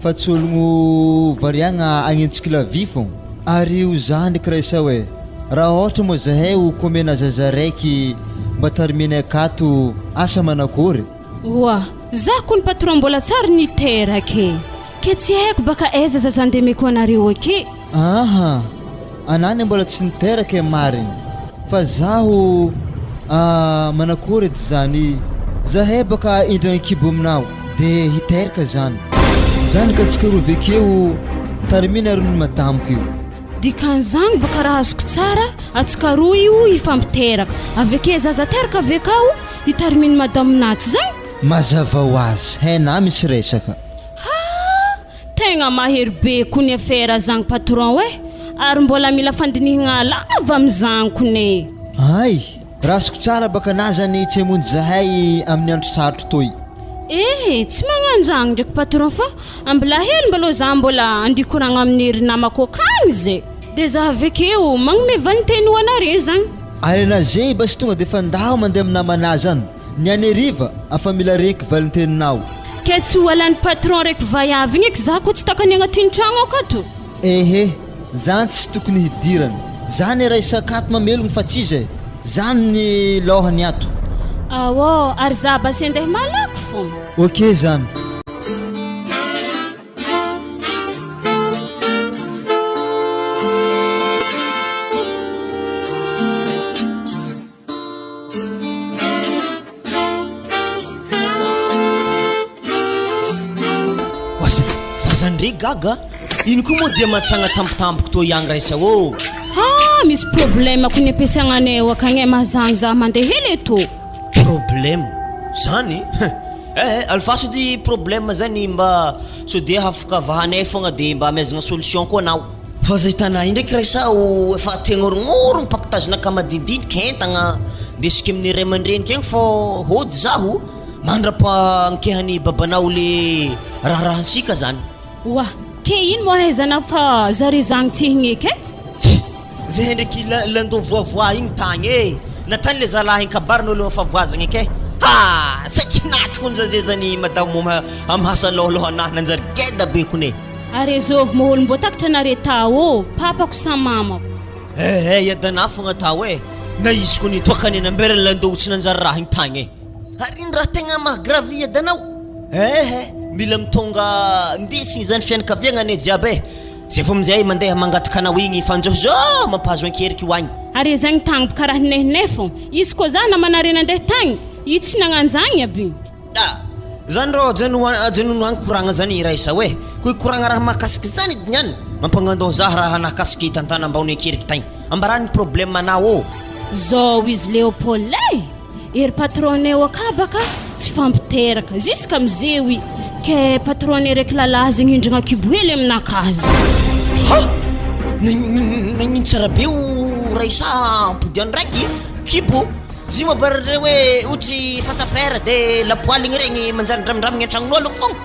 fa tsy ologno variagna hagnenjiky la vie fô. Ary ho za ndraiky raisao e! Raha ôhatra moa zahay ho komena zaza raiky mba tariminay akato asa manakôry? Oa! Za kony patron mbola tsary niteraka e! Ke tsy haiko baka aiza zaza andemeko anareo aky? Aha! Anah anie mbola tsy niteraka e marigny fa zaho ah manakory edy zany zahay baka indragny kibo aminao de hiteraka zany zany ka tsika roa vekeo tarimina ry ny madamiko io. Dikan'izany baka raha azoko tsara atsika roa io hifampiteraka aveke zaza teraka avekao Hitarimin'i Madame Naty zay? Mazava ho azy, hena misy resaka. Haa! Tegna mahery be kony affaire zagny patron eh! Ary mbola mila fandinihigna lava amizany kone. Hay! Rasiko tsara baka na zany tsy hamonjy zahay amin'ny andro sarotro toy. Eh! Tsy magnanjagny ndraiky patron fa ambilà hely mbalô za mbola andia koragna amin'ny ry namako akagny zay de za avekeo magnome valinteny ho anare zagny. Ary ana zay basy tonga de fa ndao mandeha amin'ny namanà zany. Ny any hariva afa mila renky valinteninao. Ke tsy ho alan'ny patron raiky vaiavy igny eky za ko tsy takany agnatin'ny tragno akato. Ehe, zany tsy tokony hidirana. Zany raha isakato mamelogno fa tsy iza e. Zany ny lôhany ato. Aô, ary za basy andeha malaky fô. Ok zany. Oasa, za zany ndray gaga a! Ino koa moa dia mahatsagna tampotampoka toa ihany raisa ô? Ha, misy problème ko ny ampiasagna anay ao akagny e, mahazagny za mandeha hely eto. Problème? Zany? Eh, alefaso edy problème zany mba sao dia hafaka vahanay fogna de mba amezagna solution koa anao. Fa zay tanà io ndraiky raisa o efa tegnorognoro mpakitazona ka madinidinika entagna ndesiko amin'ny ray aman-dreniko egny fô hody zaho mandrapankehany babanao le raharahansika zany. Oa, ke ino moa ahaizana fa zare zagny tsy higneky e? Tsia, zahay ndraiky la landô voavoa igny tagny e! Natany le zalahy igny kabary n'olo favoazagna eky e! Ha! Saiky natiko hono za zay zany madamo am hasa lôhalôhanahy nanjary geda be kony e! Ary ezôvy moa olo mbô takatra nare tao ô, papako sa mamako. Eh eh iadana fogna tao eh, na izy koa nitoakany nambera landô tsy nanjary raha igny tagny eh, ary iny raha tegna maha grave iadanao eh eh, mila mitonga ndesigny zany fianakaviagna ane jiaby eh, zay vao aminjay mandeha mangataka anao igny fanjôzô mampahazo ankeriky ho agny. Ary ezagny tagny karaha ninehineh fô, izy koa za namanare nandeha tagny, i tsy nagnanjagny aby. Ah! Zany rô ajanona ajanona agny koragna zany Raissa oe! Ko hikoragna raha mahakasiky zany edy niany mampagnandô zah raha nahakasiky tantana ambony ankeriky tagny. Ambarany ny problème anao ô! Zao izy Léopold e! Ery patron-nay ao akabaka tsy fampiteraka jusqu'amizeo i! Ke patron-nay raiky lalahy zegny hindragna kibo hely aminakahy zao. Ha! Nagnino tsara be o Raissa ampodiano raiky kibo? Izy io mabarare hoe ohatry fatapera de lapoaly igny regny manjary indramindramigny an-tragnon'ôlo fogna.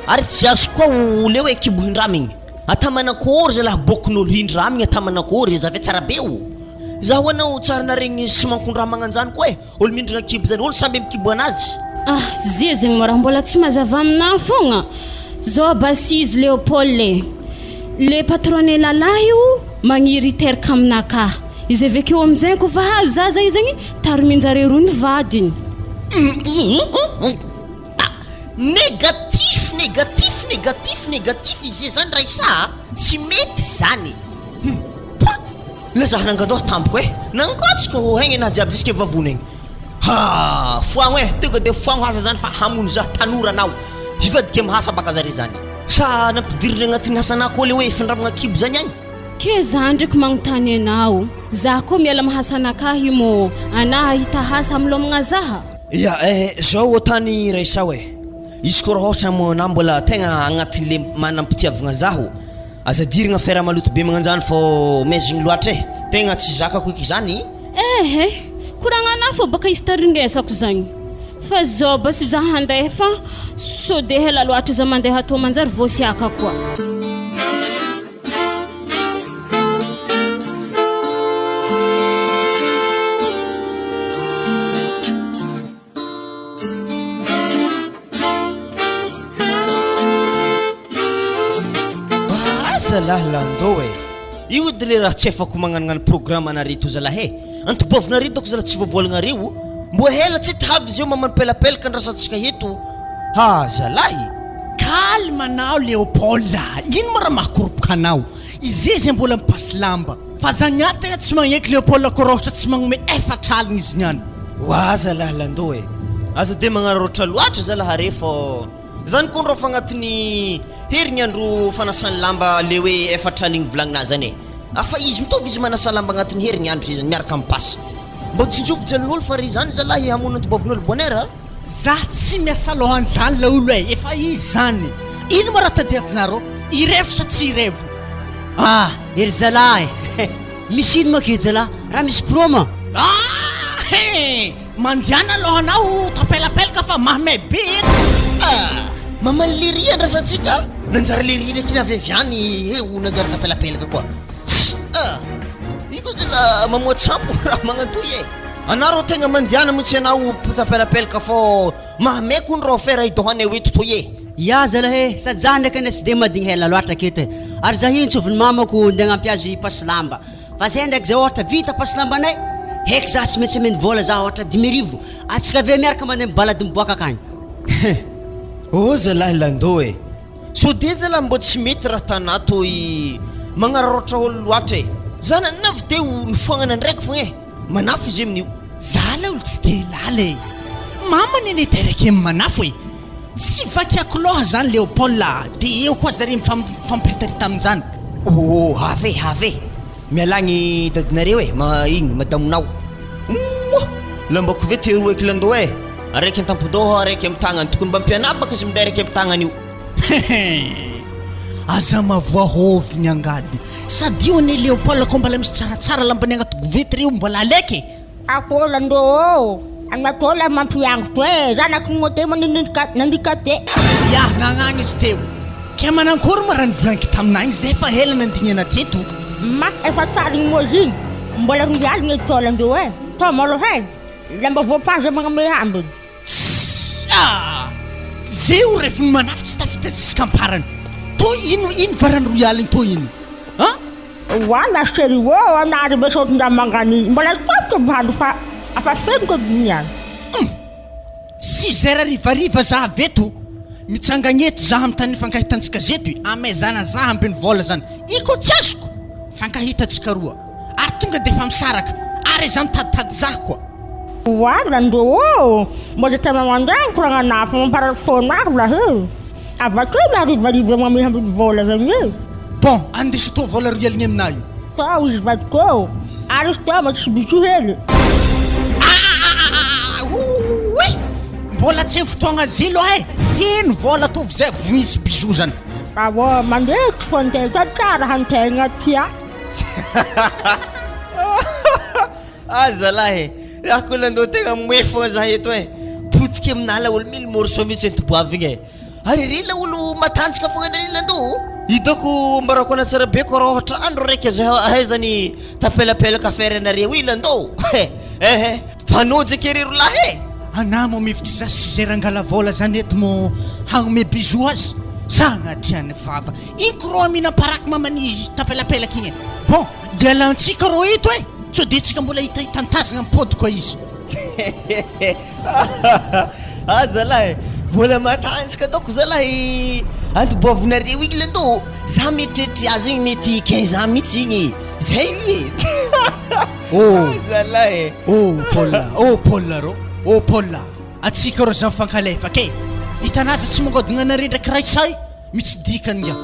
Ary tsy azo koa o le hoe kibo hindramigny. Ata manakôry zalahy bôkin'ôlo hindramigny ata manakôry izy avy tsara be o. Zaho anao tsary naregny sy mankon-draha magnanjany koa e, ôlo mindrana kibo zany, ôlo samby mikibo anazy. Ah zia zegny moa raha mbola tsy mazava aminah fogna zao basy izy Léopold e! Le patron-nay lalahy io magniry hiteraka aminakahy. Izy avekeo amizay kofa hazo zaza izy agny tariminjareo roa ny vadiny. Négatif négatif négatif négatif izy zany Raissa a! Tsy mety zany! Hum! Poa! La za nangadoha tampoka e! Nangotsiko ho haigny na jiaby jusque vavony egny. Ha! Foagno e! Tonga de foagno asa zany fa hamono za tanora anao. Hivadika am hasa baka zare zany. Sa nampidiriny agnatin'ny hasanà koa le hoe findramagna kibo zany agny? Ke za ndreky magnontany anao, za koa miala am hasanakahy mô anah ahita hasa amilômagna zaha? Ya eh, zao otany Raisao eh, izy koa raha ohatra moa anah mbola tegna agnatin'le manam-pitiavagna zaho, aza adirigna affaire maloto be magnanjany fô maizigny loatra eh, tegna tsy zakako eky zany. Ehe, koragnanah fô baka izy taringesako zagny, fa zao basy za handeha fa sode ela loatra za mandeha tô manjary voasiaka koa. Asa lahy Lando e! Io edy le raha tsy efako magnanognano programme anareo to zalahy e! Antobavinareo doko zalahy tsy voavoalagnareo, mbo hela tsy tavy izy io mamano pelapelaka andrasantsika eto ha zalahy! Calme anao Léopold a! Ino moa raha mahakoropoka anao? Izy zay mbola mipasy lamba. Fa za niany tegna tsy magneky Léopold ko raha ohatra tsy magnome efatr'aligna izy niany. Oa zalahy Lando e! Aza de magnararaotra loatra zalahy re fô zany kony rô fa agnatin'ny herignandro fanasany lamba le hoe efatr'aligny volagnina zany e! Afa izy mitovy izy manasa lamba agnatin'ny herignandro zay zany miaraka mipasy. Mbô tsinjovy jalin'olo fa re zany zalahy hamono antobavin'olo bonheur a! Za tsy miasa loha an'izany laolo e, efa izy zany. Ino moa raha tadiavinareo? Hirevo sa tsy hirevo? Ah! Ery zalahy eh! Misy ino ma ke zalahy? Raha misy proma? Ah he! Mandiana aloha anao tapelapelaka fa mahamay be eto. Ah! Maman'i Lery andrasantsika a! Nanjary Lery ndraiky navy avy any eo nanjary tapelapelaka koa. Tss! Ah! Io koa tena mamoa-tsampy raha magnantoy e! Anà rô tegna mandiana mihitsy anao mpitapelapelaka fô mahamay kony rô afera idohanay eto toy e! Ya zalahy e! Sady za ndraiky anie tsy de madigny ela loatra aketo e! Ary za io antsovin'ny mamako ndeha hagnampy azy hipasy lamba. Fa zay ndraiky zay ohatra vita pasy lambanay, heky za tsy maintsy ameno vola za ohatra 5000, atsika avy eo miaraka mandeha mibalady miboaka akagny. He! Ô zalahy Lando e! Sode zalahy mbô tsy mety raha tanà toy magnararaotra olo loatra e! Za nanana avy teo nifoagnana ndraiky fogna e! Manafo izy amin'io. Za lay olo tsy te hilala e! Mamany anie teraka eny manafo e! Tsy vakiako loha zany Léopold a! De eo koa zare mifampiritaritta amin'izany. Oh avy e avy e! Mialà gny dadinareo e, ma igny madamonao. Moa! Lamba koveta eroa eky landoha e! Araiky an-tampon-doha, araiky amin'ny tagnany. Tokony mba ampianabaka izy minday araiky amin'ny tagnany io. Hehe! Aza mavoa hôvy ny angady. Sady io anie Léopold koa mbala misy tsaratsara lambany agnaty koveta reo mbola aleky e! Akoho lando ô! Anatole lahy mampiangotra e! Zanaky ny mote manindrindrika nandika te. Ya, nagnagny izy teo. Ke manankory moa raha nivolaniko taminah igny zay fa ela nandignana teto. Ma, efa tsara igny moa izy igny, mbola roy aligna i taolan-dreo e! Tao malôha e! Lamba voapaza magname ambiny. Tssy ah! Ze o reviny manafo tsy tafita ziskam-parany. Tô ino ino varany roy aligny tô ino? An? Wala chérie ô anary be saotin-draha mangany mbola sarotra bado fa afa feno ko diniana. Hum! Six heures harivariva za avy eto, mitsangagna eto za amy tany nifankahitantsika zeto i, amezana za ambiny vola zany, i ko tsy azoko, fankahitantsika roa, ary tonga de efa misaraka, ary za mitaditady za koa. Wala ndrô ô! Mbola tena mandragno koragnanà fa mamparary fôna ahy lahy e! Avakeo le harivariva mamehy ambiny vôla zegny e! Bon, andeso tô vôla roy aligny aminà io. Tao izy vadiko ô! Ary izy tao mba tsisy bisou hely. Aah ouii! Mbola tsy fotoagna zilo e! Heno vôla tovy zay vao misy bisou zany. Awa mandehitra fô antegna tsara antegna tia. Ah zalahy e! Raha koa nandao tegna moe fogna za eto e! Potiky aminà laolo mille morceaux mihitsy ny toboavy igny e! Ary ery laolo matanjaka fogna ndray nandao. Hitako ambarako anatsarabeko raha ôhatra andro raiky zay ahaizany tapelapelaka affaire anareo io landao ehe fanojy eky ery rolahy e! Anah moa mihevitry za sy zay rangala vôla zany eto moa hagnome bisou azy? Sagnatria ny vava! Iny ko rô mihinam-paraky mamany tapelapelaka igny e! Bon, Ialantsika rô eto e! Sao dia tsika mbola hitahitantazagna mipody koa izy. Ah zalahy e! Mbola matanjaka ataoko zalahy antoboavinareo igny lento! Za mieritreritra azy igny mety 15 ans mihitsy igny e! Zay e! Oh! Zalahy e! Oh Paul a! Oh Paul rô! Oh Paul a! Atsika rô za mifankalefaka e! Hitanà za tsy mangodogna anare ndraiky Raissa e! Mitsy dikany nga!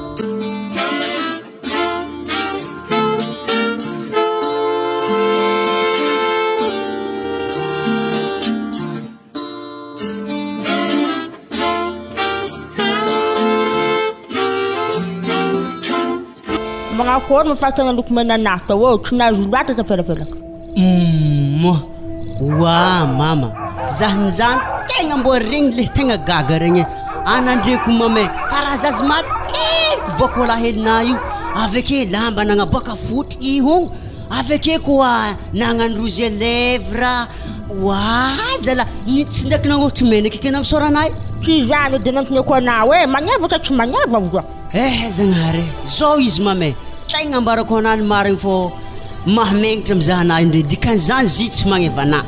Manakory no fahatsana loko mena nahy tao ô, tsy nahazo loatra tapelapelaka. Humm oa mama zah nizany tegna mbô regny le tegna gaga regny e, anandreko mamay karaha zaza matetiky voako alahelonah io, avy ake lamba nagnaboaka fotry ihogno, avy ake koa nagnano rouge à lèvre, oa zalah ny tsy ndraiky nagnôhotro menaky eky anah misaora anah io. Tsy izany edy nantineko anao e, magneva sa tsy magneva oa? Eh Zagnahary e, zao izy mamay, tegna ambarako anah ny marigny fô Mahamegnitra mizaha anah indray dikan'izany zy tsy magneva anah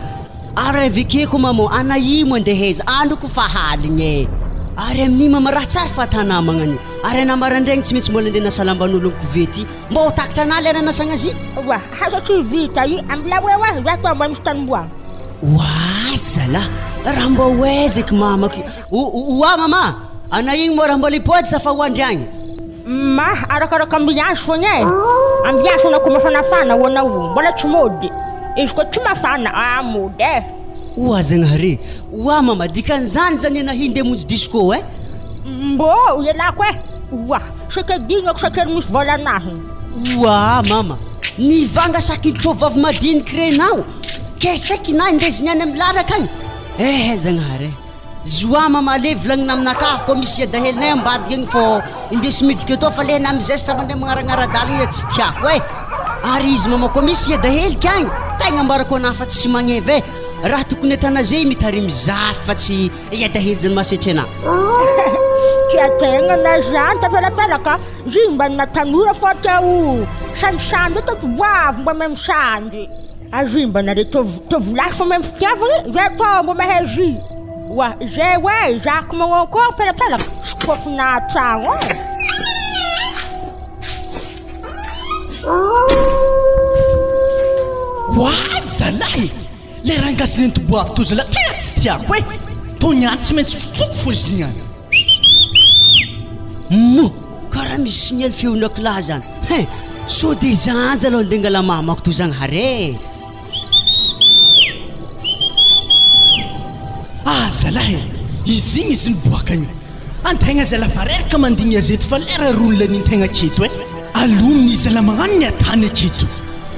ary avekeko mama anah io mandeha aiza andro ko fa haligny e ary amin'igny mama raha tsary fatanah magnan'io ary anah marandraigny tsy maintsy mbola andeha hanasa lamban'olo ny kovety mbô ho takatra anah lera anasagna azy Oa, aza tsy vita i ambilao eo eh, za tô mba misy tany mboagna. Oa zalah, raha mbô ho aiza eky mamako io, oa mama, anah igny moa raha mbola hipody sa fa ho andry agny? Ma, arakaraka ambiansy fogna e! Ambiansy anao ko mafanafana ho anao mbola tsy mody, izy koa tsy mafana ah mody e! Oa Zagnahary e! Oa mama, dikan'izany zany ianao hindeha hamonjy disco eh? Mbô ialako e! Oa, saika dignako sakery misy vôlanahy. Oaa mama, nivanga saky ny tovovavy madiniky renao, ke saiky na indesiny any amin'ny lalaka agny, eh Zagnahary eh. Zoa mama le volagnina aminakahy koa misy adahelinay ambadika agny fô indeso midika etoa fa le na mizesta mandeha magnaragnara-dalana tsy tiako eh, ary izy mama koa misy adaheliky agny tegna ambarako anah fa tsy magneva eh, raha tokony atana zay mitarimy zafy fa tsy iadahely zany mahasetry anah. Tia tegna na zany tapelapelaka ry mba na tanora fô teo sandisandy io totovoavy mba mahay misandy. Azy mba nare tovolahy fô mahay fitiavagna zay tô mba mahay zy. Oa zay oe za ko magnao akôry pelapelaka sokôfina tragno e. Oa zalahy e! Le rangahy sy nenitoboavy toa zalahy tegna tsy tiako e! Tô niany tsy maintsy fotroko fô izy niany. Moa karaha misy signal feon'akoho zany hein! Sao de zany zalahy ndeha angala mamako toa zagnahary e! Ah zalahy e! Izy igny izy niboaka igny. Antegna zalahy fa reraka mandigny azy eto fa lera rony lanintegna aketo e! Aloniny izy zalahy magnano ny atany aketo.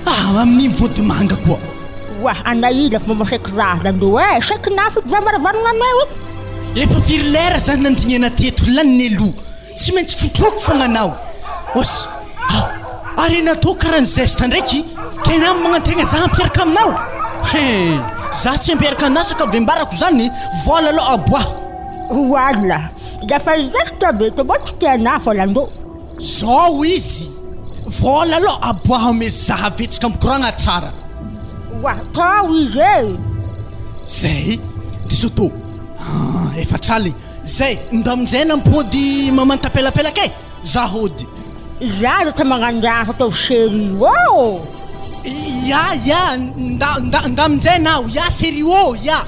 Ah amin'igny vôdimanga koa. Oa anaila fa mba saiky raha aloha eh, saiky nafiko va varavarana anao io. Efa firy lera za nandignana teto lany aloha tsy maintsy fotroko fogna anao os ah ary natao karaha ny zesta ndraiky tena magnantegna za hampiaraka aminao he za tsy hampiaraka anao saka vembarako zany vola aloha aboaho. Oala, efa zesta be tô mba tsy tianà fa landô. Zao izy, vola aloha aboaho ame za vetsika mikoragna tsara. Oa, tao izy e! Zay, de zao tô, ah, efatr'aligny, zay, ndao amizay nampody maman tapelapelaka e, za hody. Za aza tsy magnandraha ataovy chérie ô! Ya, ya, nda, nda, nda aminjay anao, ya chérie ô, ya.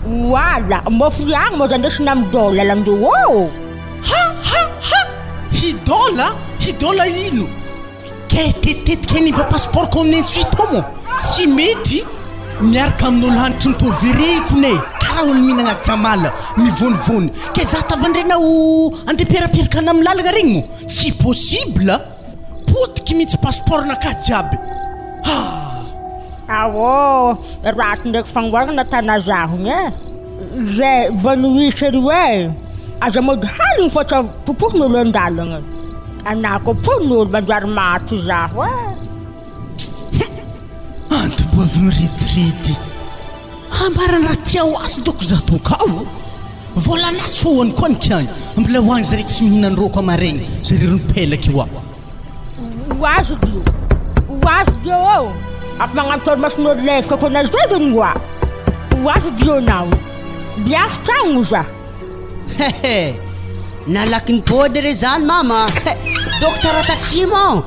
Oala, mbô fiagny moa zany ndesina midôla landô ô! Ha ha ha! Hidola? Hidola ino? Kay tetitetika eny mba passeport ko amin'entso ito moa tsy mety miaraka amin'olo hanitry ny tovereko ne karaha olo mihinagna jamala mivonivony kay za tavandrenao andeha piarapiaraka ana amin'ny lalagna regny moa tsy possible potiky mihitsy passeport nakahy jiaby ha Aô, ratsy ndraiky fagnoharana tana zaho igny e. Zay bonne nuit chérie e. Aza mody haligny fa tsy popohin'olo an-dalagna. Anah koa popohin'olo manjary maty zaho e. Antoboavy mirediredy. Ambarany raha tia ho azy doko za tokao. Vola lasy fô hoaniko any kiany. Mbola hoany zare tsy mihinan-droko amaregny zare ro nipelaky hoa. Ho azy dio. Ho azy dio ô. Afa magnano torimason'olo lefika koa na zay zany hoa. Ho azy dio nao. Biafy tragno za. Hehe. Nalaky nipody re zany mama. Docteur taxi moa.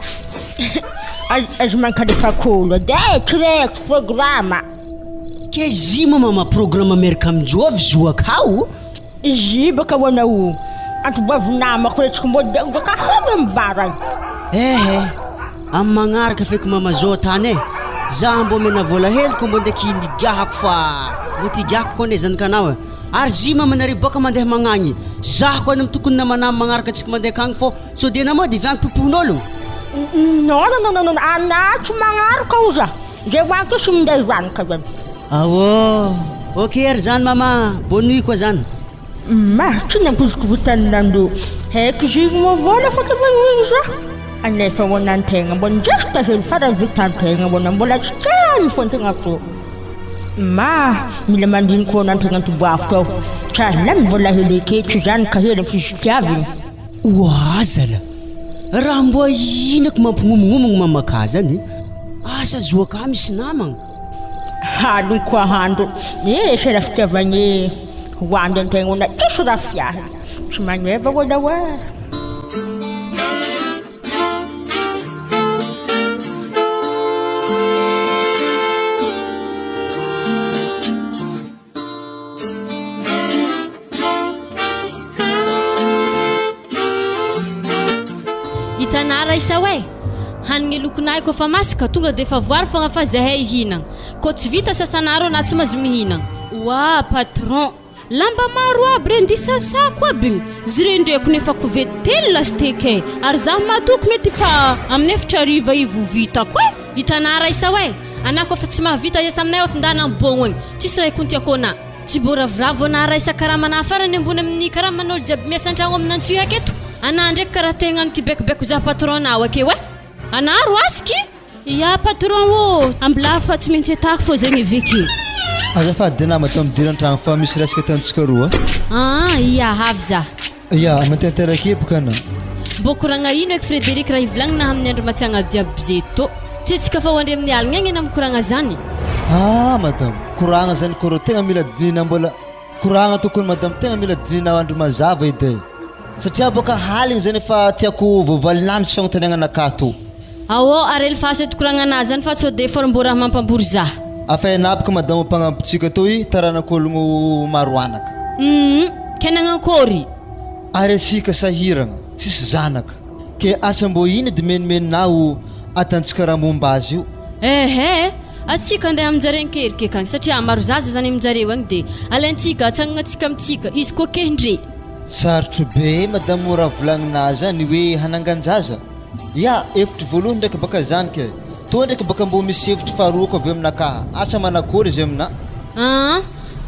Aza mankalefaka olo edy e, kireko programa. Ke zy moa mama programa miaraka amin-jovy zo akao? Izy baka hoana o antoboavy namako retsiko mbô de baka hany ambarany. Ehe, amy magnaraka feky mama zao tany e, za mbô omena vola hely ko mbô ndeky nigahako fa mbô ty gahako ko anie zanakanao e, ary zy mama nareo baka mandeha magnagny, za ko any tokony namana amy magnaraka antsika mandeha akagny fô sao de anao de avy agny popohin'ologno. Non non non non anah tsy magnaraka oza. Zay ho any koa tsy minday zanaka zany. Aô, ok ary zany mama, bonne nuit koa zany. Ma, tsy nampoiziko vitan'ny nandoa haiko izy igny moa vola fa tsy vahiny za. Anefa ho an'antegna mbo nijesta hely farany vitantegna mbo na mbola tsy tiany fo antegna ko. Ma, mila mandiniky ho an'antegna toboako ao. Tsy azo lany vola hely eketo zany ka hely am-fizitiaviny. Oa zala! Raha mboa inako mampignomignomigny mamaka zany asa zoaka misy namagna. Haligny koa handro eh sera fitiavagna eh ho andro antegna ona tsisy raha fiahy tsy magneva ola oa. Hitanà Raissa oe! Hanigny lokonay koa fa masaka tonga de efa voary fogna fa zahay hihinagna. Kô tsy vita sasanareo na tsy mahazo mihinagna. Oa patron! Lamba maro aby regny ndi sasako aby igny, zire ndreko nefa kovety telo lasiteka e, ary zaho matoky mety fa amin'ny efitra hariva io vo vitako e. Hitanà Raissa oe, anà koa fa tsy mahavita hiasa aminay ao tndana am bogno agny, tsisy raha ikontiako anà. Tsy bô ravoravo anà Raissa karamanà farany ambony amin'ny karaman'olo jiaby miasa antragno amin'Antsohihy aketo, anà ndreky karaha te hagnano ty baikobaiko zaho patron-nà ao akeo e! Anà roasiky! Ya patron ô! Ambilà fa tsy maintsy atako fô zegny eveky e! Azafady nama atao midira antragno fa misy resaka ataontsika roa. Aa ia avy za. Ia mantenteraka eboka ana. Mbô koragna ino eky Frederic raha ivolagnina amin'ny andro matsiagna jiaby ze tô. Tsy antsika fa ho andre amin'ny aligna agny ana mikoragna zany. Aa madame, koragna zany kô rô tegna mila dinihina mbola Koragna tokony madame tegna mila dinihina andro mazava edy e. Satria boka haligny zany efa tiako voavalinà mitsy fagnontaniagna anakahy to. Aô ary elifaso eto koragnanà zany fa tsô de for mbô raha mampambory zah. Afainà boka madame mpagnampitsika toy taranak'ologno maro anaka. Humm ke nagnankôry? Ary asika sahiragna, tsisy zanaka. Ke asa mbô ino edy menomenonà o atantsika raha momba azy io? Ehe, atsika andeha aminjareo ankerike akagny satria maro zaza zany aminjareo agny de alaintsika atsangagnatsika amintsika izy koa ke ndre. Sarotro be madame raha volagninà zany hoe hanangan-jaza. Ya, hevitro voalohany ndraiky baka zany ke. Toa ndraiky baka mbô misy hevitry faharoa ko avy eo aminakaha. Asa manakôry izy aminà. Aa,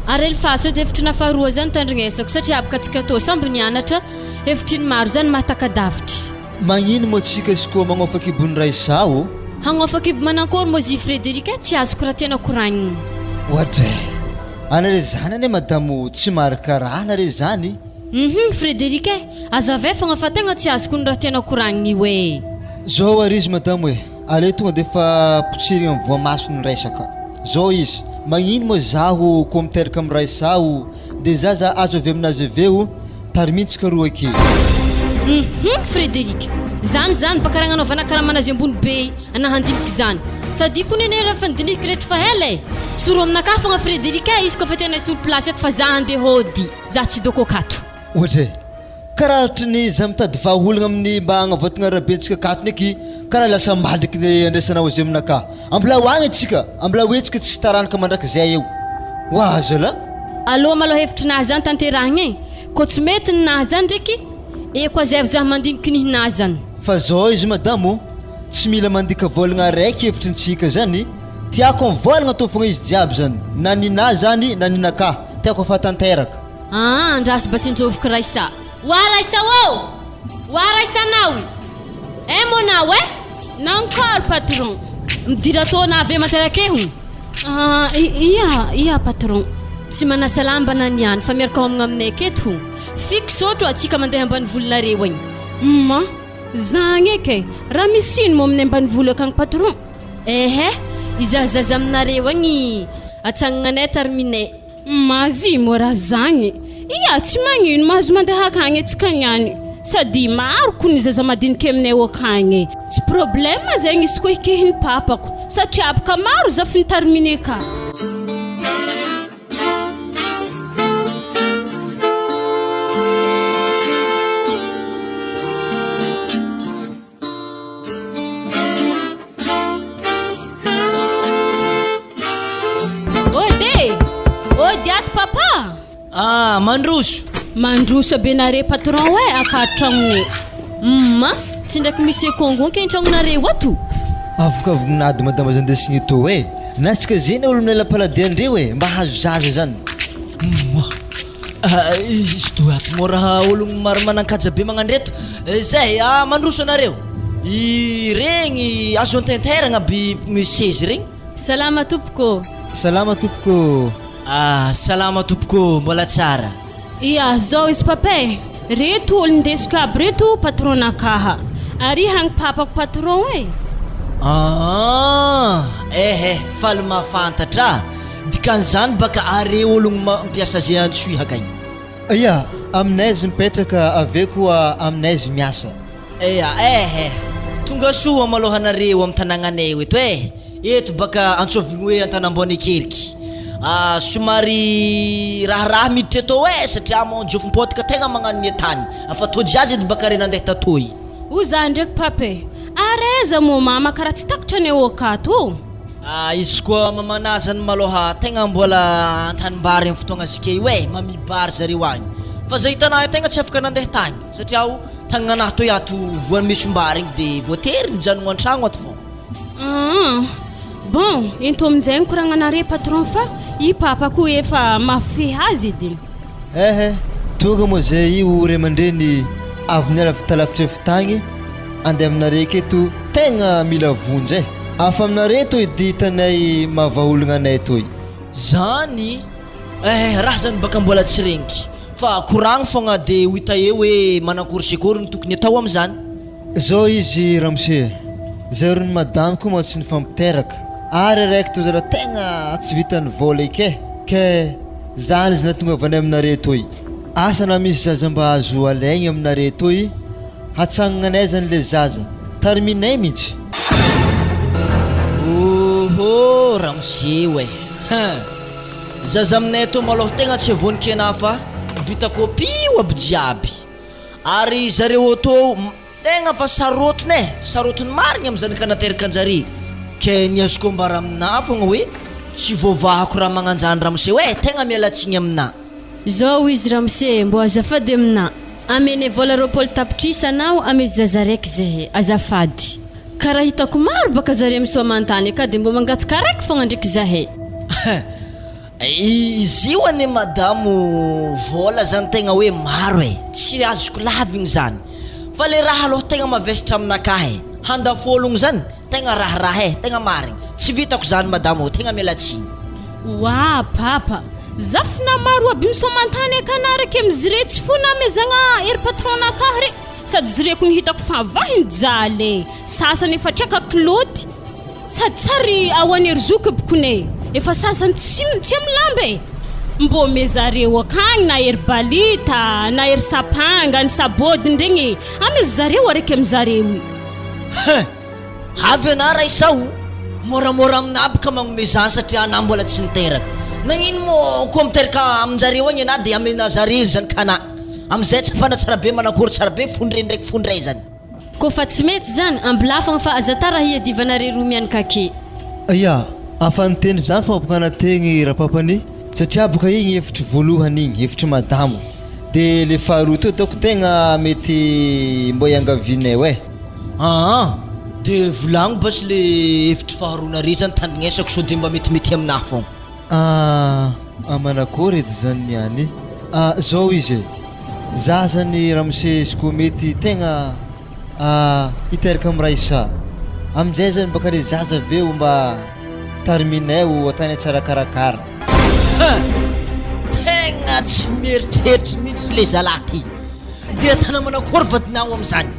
ary elifaso edy hevitry na faharoa zany tandrignesako satria abaka tsika tô samby nianatra, hevitry ny maro zany mahataka-davitry. Magnino moa tsika izy koa magnofa kibon'ny Raissa ô? Hagnofa kibo manankôry moa zy Frédéric a, tsy azoko raha tena koragnina. Oadray! Anare zany anie madamo tsy maharikaraha anare zany. Hum Frédéric e, azavay fogna fa tegna tsy azoko ny raha tianao koragnina io e. Zao ary izy madamo e, aleo tonga de efa potsirigna am voamaso ny resaka. Zao izy, magnino moa zaho ko miteraka am Raissa o, de zaza azo avy aminazy avy eo, tarimintsika roa aky. Hum Frédéric, zany zany baka raha agnanaovana karamanazy ambony be ana handiniky zany. Sady io koa nene raha efa nodinihiko reto fa ela e. Tsoro aminakahy fogna Frédéric e, izy koa fa tena hisolo place eto fa za handeha hody. Za tsy doko akato. Ohatra e! Karaha ohatry ny za mitady vahaolagna amin'ny mba hagnavoatagna arabentsika akato ndraiky karaha lasa maliky ny andraisanao azy aminakahy. Ambola ho agny antsika, ambola ho etsika tsisy taranaka mandrakizay eo. Oa zalah! Alô malôha hevitry nahy zany tanterahigna e! Kô tsy mety ny nahy zany ndraiky, eko azaivo zah mandiniky ny hinahy zany. Fa zao izy madamo ô, tsy mila mandika vôlagna araiky hevitry ntsika zany, tiako mivôlagna tô fogna izy jiaby zany, na ninahy zany na ninakahy. Tiako afa tanteraka. Aa andraso basinjoviko Raissa. Oa Raissa ô! Oa Raissa naoy! Eh mon nao eh! Nankôry patron? Midira tô na ave materake ho. Ah ia ia patron. Tsy manasa lamba na niany fa miaraka homagna aminay aketo ho. Fiko sotro atsika mandeha ambanivolonareo agny. Humm zagny eky e! Raha misy ino moa aminay ambanivolo akagny patron? Ehe, izaho zaza aminareo agny atsagnanay termine. Mazy moa raha zagny. Ia, tsy magnino, mahazo mandeha akagny antsika niany. Sady maro ko ny zaza madiniky aminay akagny e. Tsy problème zegny izy koa hikehin'ny papako, satria baka maro zafin'ny termine ka. Ody e! Ody ato papa! Ah, mandroso! Mandroso be nare patron e, akary tragnonay. Humm, tsy ndraiky misy Congo nke an-tragnonareo ato? Avokavogn'ady madama zandesiny tô e! Nasika zeny olo minay lampaladiandreo e! Mba hazo zaza zany. Humm, Izy toa ato moa raha ologno maro manan-kaja be magnandreto. Zay, ah, mandroso anareo. Iregny azo antenteragna aby seza regny. Salama tompoko ô. Salama tompoko ô. Ah, salama tompoko ô, mbola tsara. Ia, zao izy papa e, reto olo ndesiko aby reto patron nakaha, ary hagny papako patron e. Ah, ehe, faly mahafantatra. Dikan'izany baka are ologno mampiasa ze antsoihaka igny. Ia, aminay izy mipetraka avy eo koa aminay izy miasa. Ia, ehe, tonga soa malôha nareo am tanagnanay eto e, eto baka antsovigny hoe Antanambao Nekeriky. Ah, somary raharaha miditra etô e, satria mô jofom-pôtaka tegna magnano ny tany, afa tô jiazy edy baka re nandeha tatôy. O za ndraiky papa e, ary aiza mô mama karaha tsy takatra anay akato ô? Ah izy koa mamanà zany malôha tegna mbola antanimbary am fotoagna zike io e, mamibary zareo agny. Fa zay hitanà io tegna tsy afaka nandeha tagny satria o tagnanà toy ato voan'ny mesombary igny de voatery nijanogno antragno ato fô. Aa bon, ento aminjay ny koragnanare patron fa i papa koa efa mahafehy azy edy e. Ehe, tonga moa zay io ray aman-dreny avy niala avy talavitra avy tagny andeha aminareo aketo tegna mila vonjy e! Hafa aminareo toy ity hitanay mahavaologna anay toy. Zany eh raha zany baka mbola tsy regniky fa koragno fogna de ho hita eo hoe manankory sy akory ny tokony atao amizany. Zao izy ramose, zay ry ny madame ko mantsy nifampiteraka ary araiky toa zara tegna tsy vitan'ny vola eky e, ke zany izy nahatongavanay aminareo toy, asa na misy zaza mba azo alaigny aminareo toy, hatsangagnanay zany le zaza, tariminay mintsy. Ohoo ramose oe, hein! Zaza aminay atoa malôha tegna tsy avonikena fa vita copie aby jiaby. Ary zareo auto tegna fa sarotiny e, sarotiny marigny amizany ka nateraka anjare, ke ny azoko ambara aminà fogna hoe tsy voavahako raha magnanjany ramose e, tegna miala tsigny aminà. Zao izy ramose e, mbô azafady aminà, amenay vôla 20 tapitrisa anao amezo zaza raiky zahay, azafady. Karaha hitako maro baka zare misaoma antany aka de mbô mangataka raiky fogna ndreky zahay. Izy io anie madamo vola zany tegna hoe maro e, tsy azoko lavigny zany, fa le raha aloha tegna mavesatra aminakahy e, handafo ologno zany tegna raharaha e, tegna marigny, tsy vitako zany madamo ô, tegna miala tsiny. Oa papa, zafy na maro aby misaoma antany aka na araka amizire tsy fo namezagna ery patron nakahy re, sady zire ko ny hitako fa vahiny jaly e, sasany efa traka kiloty, Sady tsary ao anery zoky bkone efa sasany tsy tsy am lamba e! Mbô me zareo akagny na ery balita na ery sapanga ny sabôdiny regny e! Amezo zareo araiky am zareo i. Hein! Avy anah Raissa o! Môramôra aminah aby ka magnome zany satria anah mbola tsy niteraka. Nagnino moa koa miteraka aminjareo agny anah de amena zareo zany ka anah. Amizay tsapana tsara be manakôry tsara be fondre ndraiky fondre zany. Kôfa tsy mety zany, ambilafagna fa aza tara hiadivanare roa mianakake. Ya, afa niteny zany fampokana tegny rapapany satria boka igny hevitry voalohany igny, hevitry madamo, de le faharoa teo ataoko tegna mety mbô iangavianay oe. Aa de volagno basy le hevitry faharoa nare zany tandrignesako sao de mba metimety aminah fogna. Aa manakory edy zany niany? Aa zao izy e, Za zany ramose izy koa mety tegna hiteraka am Raissa amizay zany baka le zaza aveo mba tariminay ho ataonay tsara karakara. Hein! Tegna tsy mieritreritry mihitsy le zalahy ty. Dia tana manakory vadinao amizany?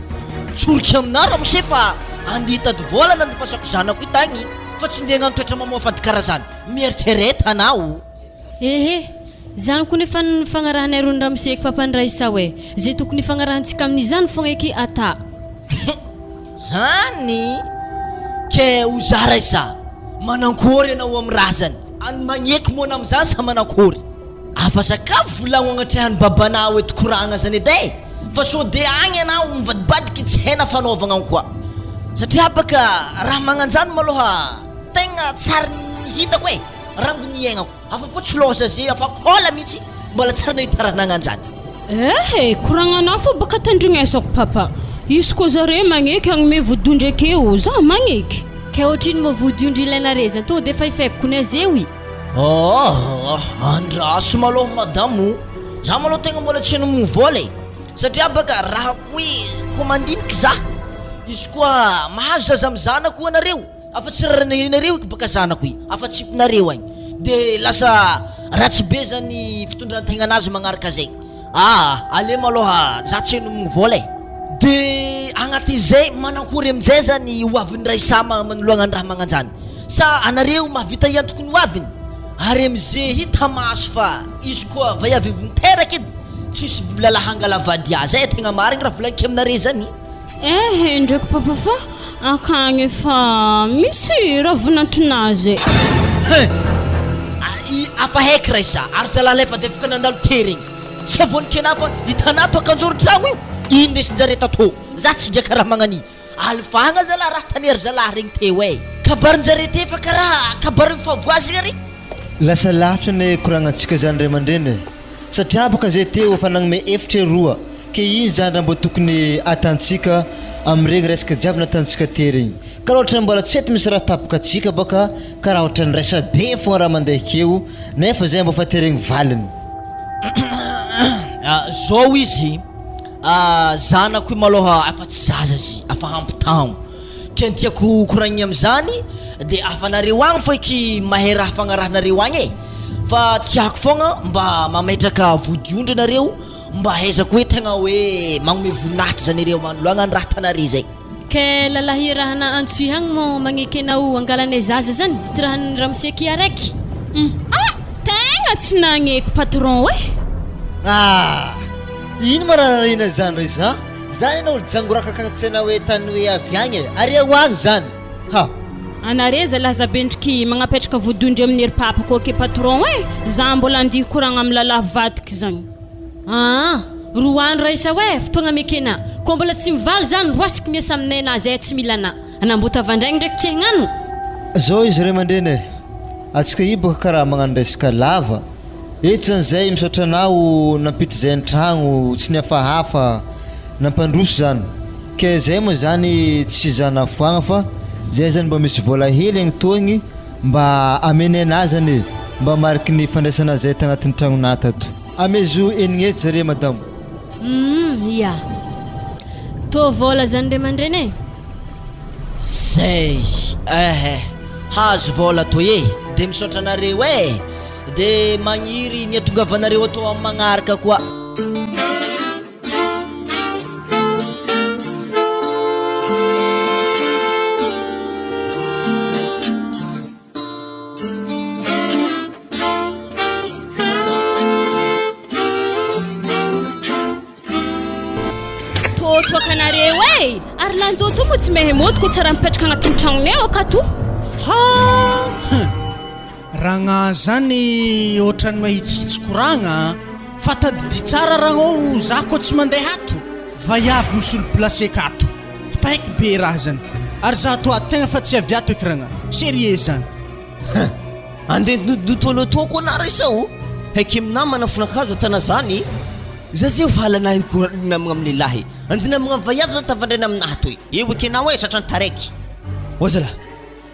Tsoriko aminao ramose fa andeha hitady vola nandefasako zanako io tagny fa tsy ndeha hagnano toetra mamoafady karaha zany. Mieritsereta anao. Ehe! Zany koa nefa ny nifagnarahanay rony ramose eky papan'i Raissa oe! Ze tokony hifagnarahantsika amin'izany fogna eky ata. Zany ke ho za Raissa, manankory anao am razany, any magneky moa ana amzany sa manankory? Afa sakafo volagno agnatrehan'i babanao eto koragna zany edy e! Fa sao de agny anao mivadibadiky tsy hena fanaovagna koa satria baka raha magnanjany maloha tegna tsary hitako e! Rango ny iaignako. Afa fo tsy loza ze afa kola mihitsy mbola tsary nahita raha nagnanjany. Ehe, koragnanao fo baka tandrignesako papa. Izy koa zare magneky hagnome vodiondry akeo, za magneky. Kay otrino moa vodiondry ilainare zany tonga de efa ifaiko kone zeo i. Aa andraso malôha madame o! Za malôha tegna mbola tsy hanomogno vôla e! Satria baka raha hoe koa mandiniky za, izy koa mahazo zaza amy zanako anareo, Afa tsy rarinarinareo eky baka zanako i, afa tsipinareo agny de lasa ratsy be zany fitondrantegnanazy magnaraka zegny, aa ale malôha za tsy hanomagny vôla e, de agnatin'izay manankory aminjay zany ho avin'ny Raissa manoloagna ny raha magnanjany, sa anareo mahavita hiantoky ny ho aviny? Ary amze hita maso fa izy koa vaiavy avy niteraka edy tsisy lalahy hangala vady azy e, tegna marigny raha volagniko aminare zany. Ehe ndraiky papa fa akagny efa misy ravinantonazy e. Hein! Afa haiky Raissa, ary zalahy lay fa defoka nandalo tery igny. Tsy avonikena fa hitanà to akanjoron-tragno io, indesin-jare tatô. Za tsy giaka raha magnania. Alifagna zalahy raha tanery zalahy regny teo e. Kabarin-jare ty efa karaha kabarin'ny fahavoazagna re. Lasa lavitra anie koragnantsika zany ray aman-dreny e! Satria baka zay teo efa nagnome efitra eroa ke ino zany raha mbô tokony atantsika amregny resaka jiaby natantsika te regny? Karaha ohatrany mbola tsy hety misy raha tapaka atsika baka karaha ohatrany resa-be fogna raha mandeha akeo nefa zay mbô fa te regny valiny. Zao izy, zanako io malôha efa tsy zaza izy, efa ampy taogno. Ke ny tiako koragnina amizany de afanareo agny fô eky mahay raha fagnarahanareo agny e, fa tiako fogna mba mametraka vodiondry nareo mba ahaizako hoe tegna hoe magnome voninahitry zany areo manoloagna ny raha atanare zay. Ke lalahy raha antsoy agny moa magneke anao angalanay zaza zany ty raha ny ramose ki araiky. Hum ah! Tegna tsy nagneko patron e! Ah! Ino ma raha rarahina zany re za? Zany enao ry jangorakaka antsaina hoe tany hoe avy agny e! Ary ho agny zany! Ha! Anare zalahy zabendriky magnapetraka vodondry amin'ny hery papako ake patron e! Za mbola andihy koragna am lalahy vadiky zany. Aa! Roa andro raisa hoe fotoagna mekena, koa mbola tsy mivaly zany roasiky miasa aminay na zay tsy mila ana. Anambotavandraigny ndraiky tsy hagnano. Zao izy ray aman-dreny e! Atsika io boka karaha magnano resaka lava eto zany zay misaotra anao nampiditra zay an-tragno tsy nihafahafa nampandroso zany ke zay moa zany tsy zanafoagna fa zay zany mba misy vola hely agny toagny mba amenay anah zany e mba mariky ny fandraisana zay tagnatin'ny tragnonah tato. Amezo enigny eto zare madamo. Humm ya. Tô vôla zany ray aman-dreny e. Zay eh hazo vôla toy e! De misaotra anareo eh! De magniry ny hatongavanareo atao amin'ny magnaraka koa. Totoaka anareo e! Ary lando to moa tsy mehy mody ko tsara mipetraka agnatin'ny tragnonay ao akato. Ha! Ragna zany ohatran'ny mahitsihitsy koragna a! Fa tadidio tsara ragnao za koa tsy mandeha ato, vaiavy misolo place akato. Fa haiko be raha zany. Ary za ato ato tegna fa tsy avy ato eky ragna. Sérieux zany. Hein! Andeha nodododotôlôtô koa na resa o! Haiky aminah manafonakazo tana zany! Za zay efa halanah ko namagna am lehilahy! Andeha namagna am vaiavy zany tavandraina aminah toy! Eo ekenao e tratran'ny taraiky! Oa zalah!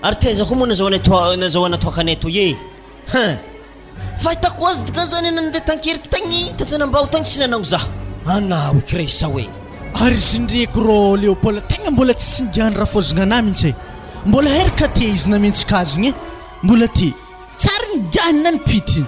Ary taiza koa moa nazahoanay toa nazahoana toakanay toy e! Hein! Fahitako azy dika zany nandeha tankeriky tagny tantanambao tagny tsy nanango za! Anao eky resa oe! Ary izy ndreky rô Léopold tegna mbola tsy singan'ny rafozagna anah mintsy e! Mbola hery ka te izy namentsika azy igny e! Mbola te. Tsary niganina ny pitiny.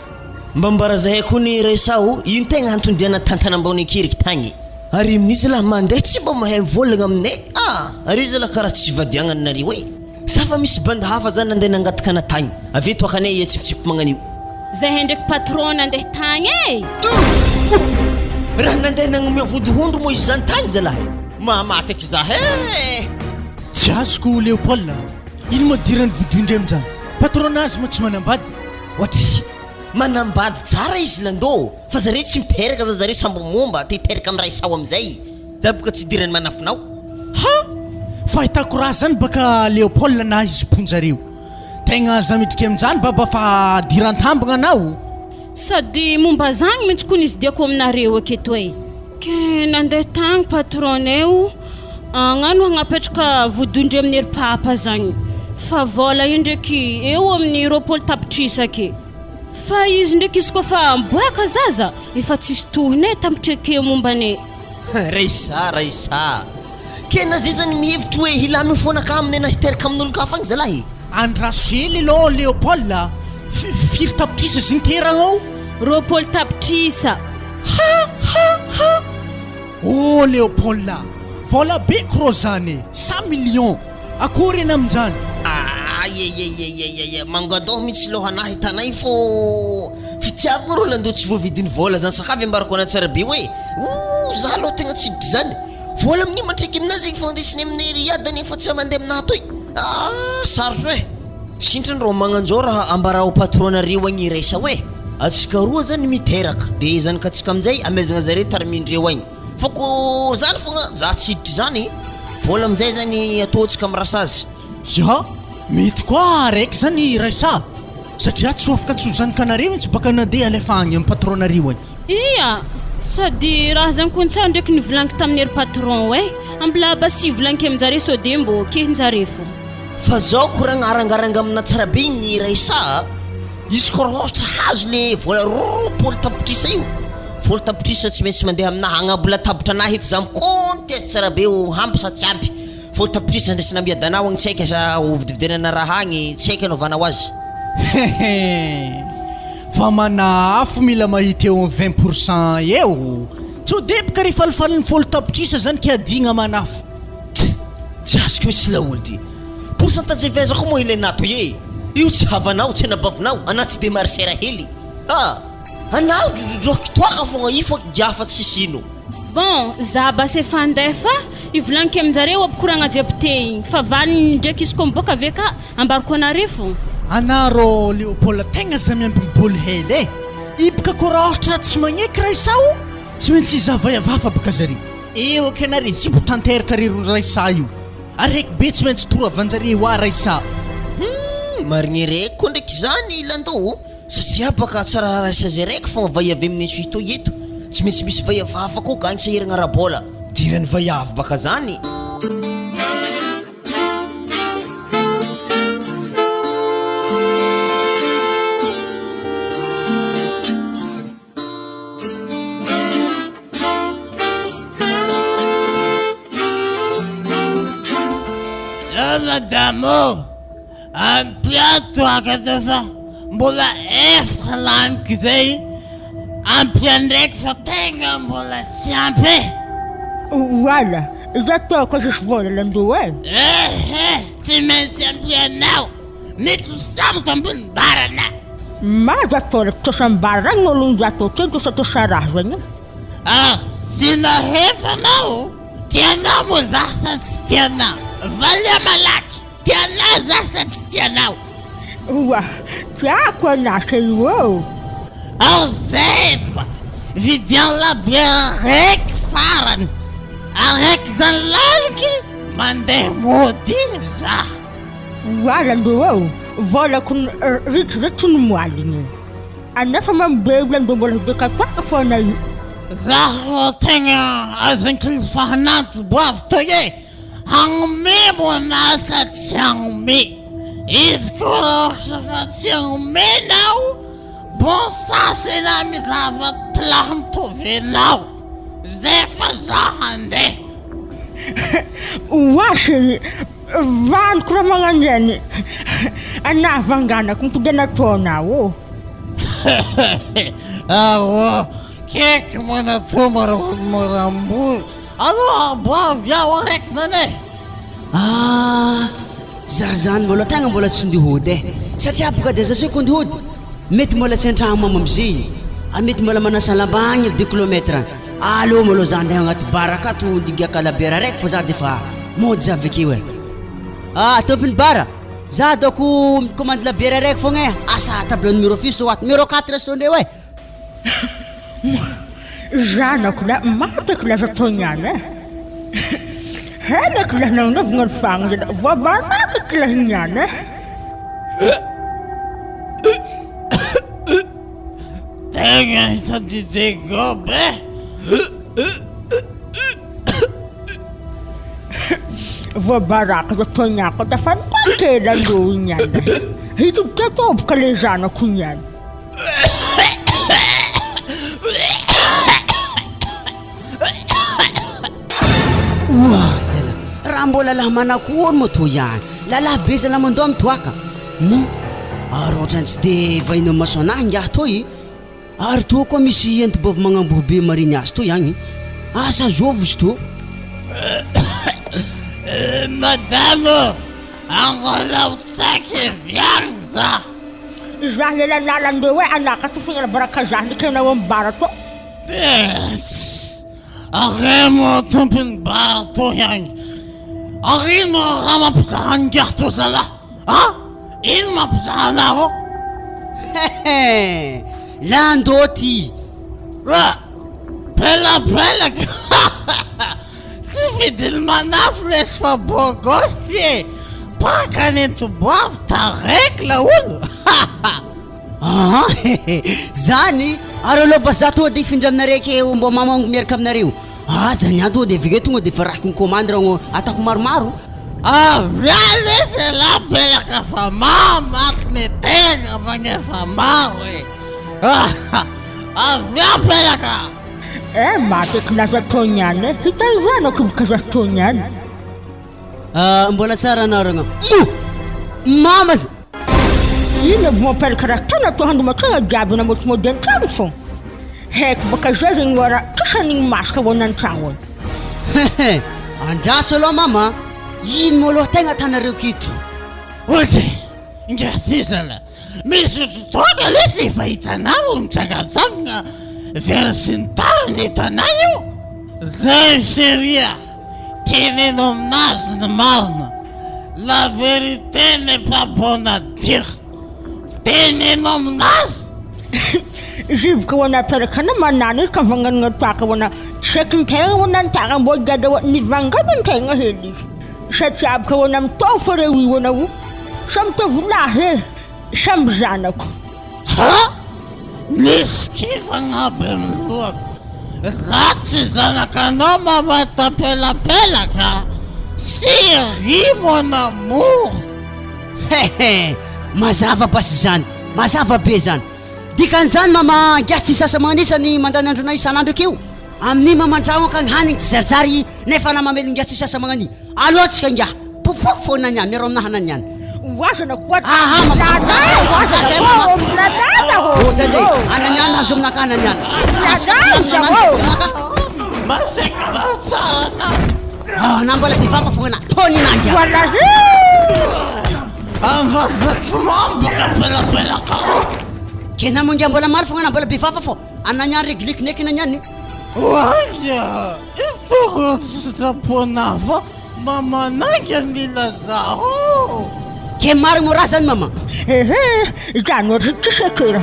Mba ambara zahay koa ny resaho ino tegna anton-diana tantanambao nikiriky tagny ary amin'izy lah mandeha tsy mba mahay mivolagna aminay ah ary izy lah karaha tsy vadiagna nareo e sa fa misy bandy hafa zany nandeha nangataka ana tagny avy eto akanay ia tsipitsipy magnanio. Zahay ndraiky patron nandeha tagny e! Raha nandeha nagnome vodihondry moa izy zany tagny zalahy mahamaty aky zahay e! Tsy azoko Léopold a! Ino moa idiran'ny vodiondry amin'izany? Patronage moa tsy manambady? Ohatry! Manambady tsara izy Lando fa zare tsy miteraka za zare sambo momba te hiteraka am Raisao amizay za boka tsy idiran'ny manafinao. Ha! Fahitako raha zany baka Léopold na izy ponjareo. Tegna aza midrika aminjany baba fa diran-tambagna anao. Sady momba zagny mintsy kony izy diako aminareo aketo e. Ke nandeha tagny patron-nay o, agnano hagnapetraka vodondry amin'ny ery papa zagny, fa vôla io ndraiky eo amin'ny 20 tapitrisa ake. Fa izy ndraiky izy kôfa miboaka zaza efa tsisy tohiny e tampitra eke momba anay. Raissa, Raissa. Tena zay zany mihevitry hoe hilaminy foana ka aminy na hiteraka amin'olon-kafa agny zalahy e. Andraso hely aloha Léopold a! Firy tapitrisa izy niteragna ao? 20 tapitrisa. Ha ha ha! Oh Léopold a! Vola be krô zany e! Cent millions! Akory eny aminjany? Aieieieieie mangadoha mintsy lohanahy hitanay fô fitiavagna rô landoha tsy voavidin'ny vôla zany sakavy ambarako anah tsara be hoe ooh za aloha tegna tsy hiditra zany vôla amin'io mantraiky aminazy igny fô andesiny amin'ny Riyad any fa tsy raha mandeha aminahy atoy ah sarotro eh sintrany rô magnanjao raha ambarao patron nareo agny iraisa hoe atsika roa zany miteraka de zanakatsika aminjay amezagna zare tarimindreo agny Fa ko zany fogna za tsy hiditra zany, vola aminjay zany ataontsika am rasazy. Ya! Mety koa araiky zany Raissa satria tsy ho afaka tsy ho zanakanareo mintsy baka nandeha alefa agny am patron nareo agny. Ia! Sady raha zany koa ntsara ndraiky nivolaniko tamin'ny ery patron eh! Ambilaba sy volaniko aminjare sao de mbô kehinjare fô. Fa zao koragna arangaranga amina tsara be igny Raissa a! Izy koa raha ôhatra hazo le vola 20 tapitrisa io, 10 tapitrisa tsy maintsy mandeha aminahy agnabo latabatra anahy eto za mikaonty azy tsara be ho ampy sa tsy ampy. 10 tapitrisa andraisana miadanao agny tsy haiko asa ho vidividianana raha agny tsy haiko anaovanao azy. Hehe. Fa manahafo mila mahita eo amin'ny 20 pour cent eo. Tsy ho deboka ry falifalin'ny 10 tapitrisa zany ke adigna manafo. Tch! Tsy azoko mihitsy laolo ty. Pourcentage avy aiza koa moa ilaina ato e? Io tsy havanao, tsy anabavinao, anah tsy demarcher hely. Ah! Anah drodrodroky toaka fogna io fa giafa tsisy ino. Bon, za basy efa andeha fa ivolagniky aminjareo aby koragna jiaby te igny fa valiny ndraiky izy koa miboaka ave ka ambarako anare fô. Anah rô Léopold tegna za miambigny bôly hely e! Hiboka koa raha ôhatra tsy magneky Raissa o, tsy maintsy hizavaiavafa baka zare. Eo aky anare zipo tanteraka re ro Raissa io. Araiky be tsy maintsy toravanjare hoa Raissa. Humm marigny raiky koa ndraiky zany Lando o! Satria baka tsy raha raisa zay raiky fogna vaiavy amin'ny insuito eto, tsy maintsy misy vaiavy hafa koa gany sahiragna ara-bola. Diran'ny vaiavy baka zany. Eo madame ô! Ampia toaka zao fa mbola efatra laniko izay, ampia ndraiky fa tegna mbola tsy ampy e! Oala, za toaka tsisy vola landoha e! Ehe, tsy maintsy ampianao, mety ho sambotro ambony barana. Maza tôla tosam-bara ny olon-jato teny tosatosa raha zany e. Ah, tsy nahefa anao? Tianao moa za sa tsy tianao? Valia malaky, tianao za sa tsy tianao? Oa, tiako an'asa io ô! Ao zay eto ba, vidian labiera araiky farany, araiky zany laniky mandeha mody za. Oa Lando ô, vôlako ritra zay tsy nomoaliny. Anefa mamy be io Lando mbola hidekatoaka foana io. Zaho tegna azonkilifahananty boavy toy e! Hagnomey moa anah sa tsy hagnomey? Izy koa raha ohatra fa tsy hagnomey nao, bon sasy enah mizava tlah mitovy enao, zay fa zah handeha. Oa chérie, Vaniko raha magnano zany. Anah vanganako mipody anataonao ô. Aoa, keky manatao marambory. Aloha aboavy aho araiky zany e. Ah, za zany mbola tegna mbola tsy ndeha hody eh. Satria boka de za zao ko ndeha hody, mety mbola tsy antragno mama amizay, ary mety mbola manasa lamba agny deux kilomètre agny. Aleo malôha za andeha agnaty bar akato ndigiaka labiera araiky fa za defa mody za avekeo eh. Ah, tompony bar, za dôko mikomandy labiera araiky fogna eh, asa table numéro firy so ato, numéro quatre so ndreo eh. Zanako lahy, maty aky laza tao niany eh. Hena aky lahy nagnaovagna ny fagnina, voabaraka aky lahy niany eh. Tegna isan'ny gobe eh. Voabaraka za tao niany ko dafa maty ela aloha niany. Hitodika toboka le zanako niany. Oa zala, raha mbola lahy manakory moa toa ihany, lalahy be zala mandoa amin'ny toaka. Moa, ary ohatrany tsy de vahiny amin'ny maso anahy ingahy toa e. Ary toa koa misy enti-bavy magnamboho be mariny azy toa ihany. Asa zovy izy toa. Madame, angalao tsaky avy agny za. Izaho elanelan'ireo hoe anaka tsy fongana baraka zaho ny tena ao amin'ny bara tô. Ary mo tompony bara tô ihany. Ary ino raha mampizaha an'ingahy tô zalahy? Ah! Ino mampizaha anareo? Hehe! Lando ty! Ah! Pelapelaka! Tsy fidiny manafo lesy fa beau gosse ty e! Baka any an-toboavy taraiky laolo! Aa zany! Ary aleo ba za tonga de hifindra aminareo akeo mbô mamango miaraka aminareo. Ah zany ihany tonga de avy eo tonga de efa rahiko ny commande raha ataoko maromaro. Avy any lesy elah pelaka fa mamaky ny tegna magnefa maro e! Avy any pelaka! Eh maty eky laza tao niany eh, hitaizanako boka za tao niany. Ah, mbola tsara anaragna. Mo! Mama za. Ino aby mampalaka raha tana atao handro matrana jiaby na mody mody an-tragno fô. Haiko baka zay zegny oa raha tsisy an'igny masaka ho an'antragno agny. Hehe, andraso aloha mama, ino moa aloha tegna atanareo keto? Ozy, ingahy ty zala, misotro toaka lesy efa hitanao mitsangatsangana vera sy ny tariny hitanay io. Zay chérie a! Teneno aminazy ny marina, la vérité n'est pas bonne à dire, teneno aminazy. Rivoka ho ana mpiaraka manana io ka vanganana toaka ho ana isaky ny tegna ho ana ny mbô gada ho nivangana ny tegna hely satria boka ho ana mitovy fô reo io ana o samy tovolahy e samby zanako. Ha! Misy kivana aby amin'ny lohako. Za tsy zanakanao mama tapelapelaka Chérie mon amour. Hehe! Mazava basy zany, mazava be zany. Dikan'izany mama angaha tsy sasa manisa ny mandany andronay isan'andro akeo? Amin'ny mama andragno akagny hanigny tsy zarizary nefa na mamely ingahy tsy sasa magnani. Aleo tsika ingahy, popoky foana niany, miarao aminahy ana niany. Oazana koa Aha mama, Lalala oazana zay ô mama. lalala ô Ô zay ndray, ana niany azo aminakahy ana niany. Lalala ô Masaka raha tsara na. Ah, na mbola bevava fogna na, tony na ingahy. Walahi. Avazako mamy baka pelapelaka ô. Ke na moa ingahy mbola maro fogna na mbola bevava fô. Ana niany regleko neky na niany. Oaia, itoko ny sitraponà fa mamanainga ny lazao. Ke marigny moa raha zany mama? Ehe, zany ohatry ny tsisy ekera.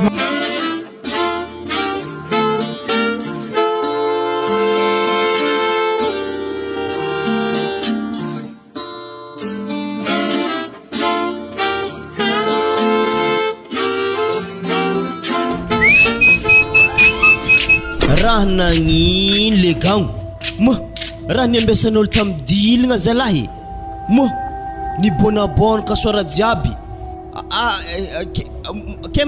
Raha nagnino le gagno? Moa raha niambesan'olo tamin'ny diligna zalahy e? Moa nibônabôna kasoara jiaby? Ke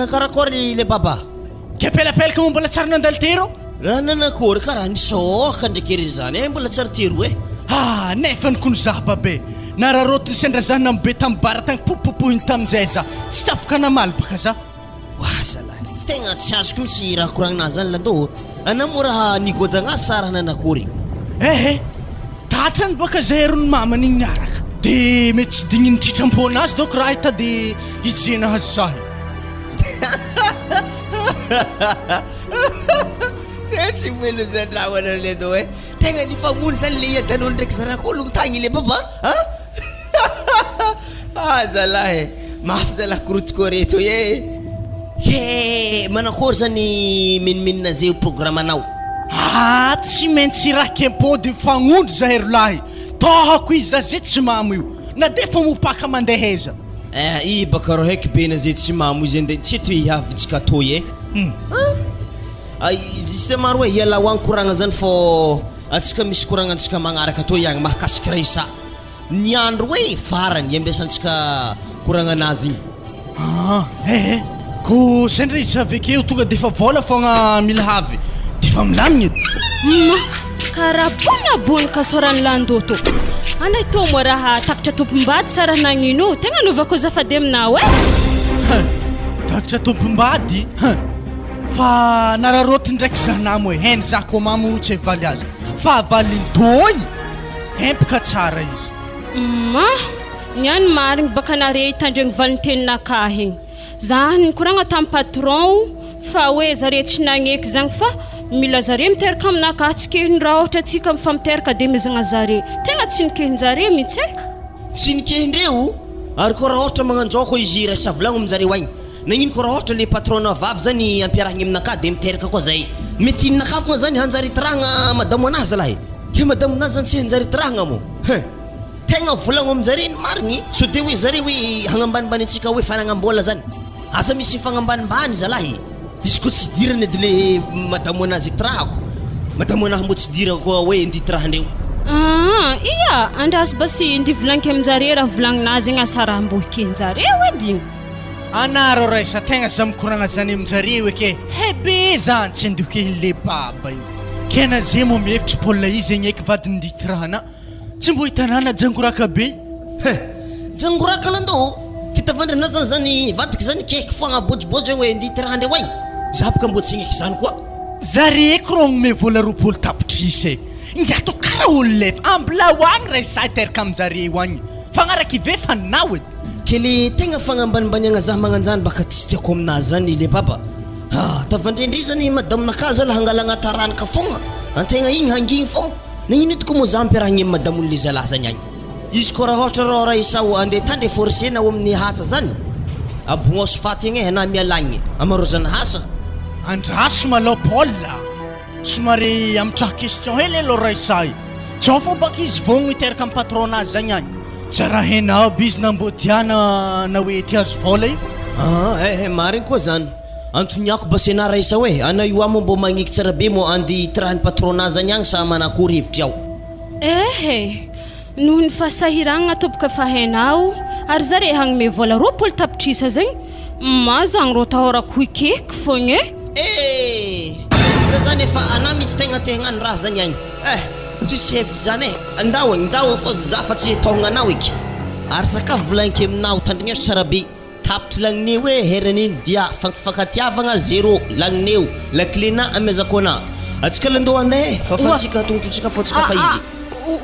karakôry le baba? Kepelapelaka moa mbola tsary nandalo tero. Raha nanakory karaha nisoaka ndraiky ery zany eh mbola tsary tero eh. Ah nefany kony zah babe nararaotiny sendra zah namobe tam bar tagny popopohiny taminjay zah tsy tafoka namaly baka zah. Wah zalahy tsy tegna tsy azoko mitsy raha koragninahy zany lando ô! Anah moa raha nigodagna azy sa raha nanakory? Ehe! Tratrany baka zay ry ny mamany igny niaraka de mety tsy digniny tritram-pônazy dôko raha ita de hijena azy sahy. Tegna tsy mino zan-draha anareo le do eh! Tegna nifamono zany le iadan'olo ndraiky zanak'ologno tagny le baba a! Ah zalahy eh! Mafy zalahy korotiko reto eh! He! Manakôry zany miniminina zay programme-nao? Ah tsy maintsy rakem-pody mifagnondro zahay rolahy, tôhako izy za zay tsy mamo io, na de efa mopaka mandeha aiza. Eh i baka rô heky be na zay tsy mamo izy ande tsy eto hiavitsika atoy eh! Hum ah! Juste maro eh hiala ho agny koragna zany fô antsika misy koragna antsika magnaraka atoy agny mahakasiky Raissa. Ny andro hoe farany iambiasantsika koragna anazy igny. Ah eh eh ko sendra izy avekeo tonga defa vola fogna mila havy defa milamigna edy. Ma, karaha bonabony kasoran'i Lando tô. Anay tô moa raha takatra tompom-bady sa raha nagnino? Tegna anaovako azafady aminao eh. Hein, takatra tompom-bady? Hein, fa nararaotiny ndraiky zanamo e, hein za koa mamo tsy hivaly azy fa valiny dôy. Hempika tsara izy. Ma, ny ahy ny marigny baka nare hitandregny valinteninakahy igny. Za nikoragna tam patron fa hoe zare tsy nagneky zagny fa mila zare miteraka aminakahy tsy kehiny raha ôhatra tsika mifampiteraka de mizagna zare. Tegna tsy nikehin-jare mintsy e. Tsy nikehindreo? Ary koa raha ôhatra magnanjao koa izy iraisa vilagny aminjareo agny. Nagnino koa raha ôhatra le patron-na vavy zany ampiarahigny aminakahy de miteraka koa zay. Mety ninakahy fogna zany hanjary hitirahagna madamo anahy zalahy. Ke madamo nazy zany tsy hanjary hitirahagna moa? Hein! Tegna volagno aminjare ny marigny, sao de hoe zare hoe hagnambanimbany antsika hoe fanagnam-bola zany. Aza misy mifagnambanimbany zalahy e! Izy koa tsy idirana edy le madamo anazy itirahako, madamo anahy mbô tsy idirako koa hoe ndy itirahandreo. Aa ia, andraso basy ndy volagniko aminjare raha volagninà zegny asa raha mbô ekenjareo edy. Anareo raisa tegna za mikoragna zany aminjareo eke, he be zany tsy andoky hely le baba io. Ke na ze moa mihevitry Paul i zegny eky vadiny ndy itirahana. Tsy mbo hitanana jangoraka be. He! Jangoraka lando ô! Kitavandrina zany zany vadiko zany keky foagna bôjibôjy hoe ndeha hiterahandreo agny. Za boka mbô tsy hagneky zany koa. Zare eky rô agnome vola 20 tapitrisa e! Ngiahy atao kara olo lefa ambilao agny ray sahy teraka aminjareo agny fagnaraky ve fa nao e! Ke le tegna fagnambanimbaniagna zah magnanjany baka tsy tiako aminazy zany le baba ah! Tavandrendrey zany madame-nakahy zala hangalagna taranaka fogna antegna igny hangigny fogna. Nagnino eto koa moa za ampiarahagny am madamony le zalahy zany agny? Izy koa raha ôhatra rô raha isao andeha tandre forcena ao amin'ny hasa zany, abognôso faty agny e, na miala agny amarozana hasa. Andraso malou Paul a! Somary ametraha question hely aloha Raissa e! Tsao fô baka izy vogno hiteraka am patron nazy zagny agny! Tsy raha hainao aby izy na mbô tiana na hoe te hahazo vôla io. Aa eh eh marigny koa zany. Antoniako Basena Raissa hoe, ana io amo mbô magneky tsara be moa andy hitirahany patronat zany agny sa manakory hevitry ao? Ehe, noho ny fahasahiragnana tompoko efa hainao, ary zare hagnome vola 20 tapitrisa zegny, ma zagny rô tahorako hikeky fogna e! Eh! Za zany efa ana mitsy tegna te hagnano raha zany agny eh! Tsisy hevitry zany eh! Ndao e, ndao fô za fa tsy tôgna anao eky! Ary sakafo volagniko aminao, tandrigneso tsara be. Tapitry lagneo e heran'iny dia fankifankatiavagna zero lagneo la clé na amezako ana atsika le ndô andeha e fa fantsika tongotrotsika fô tsika fa izy.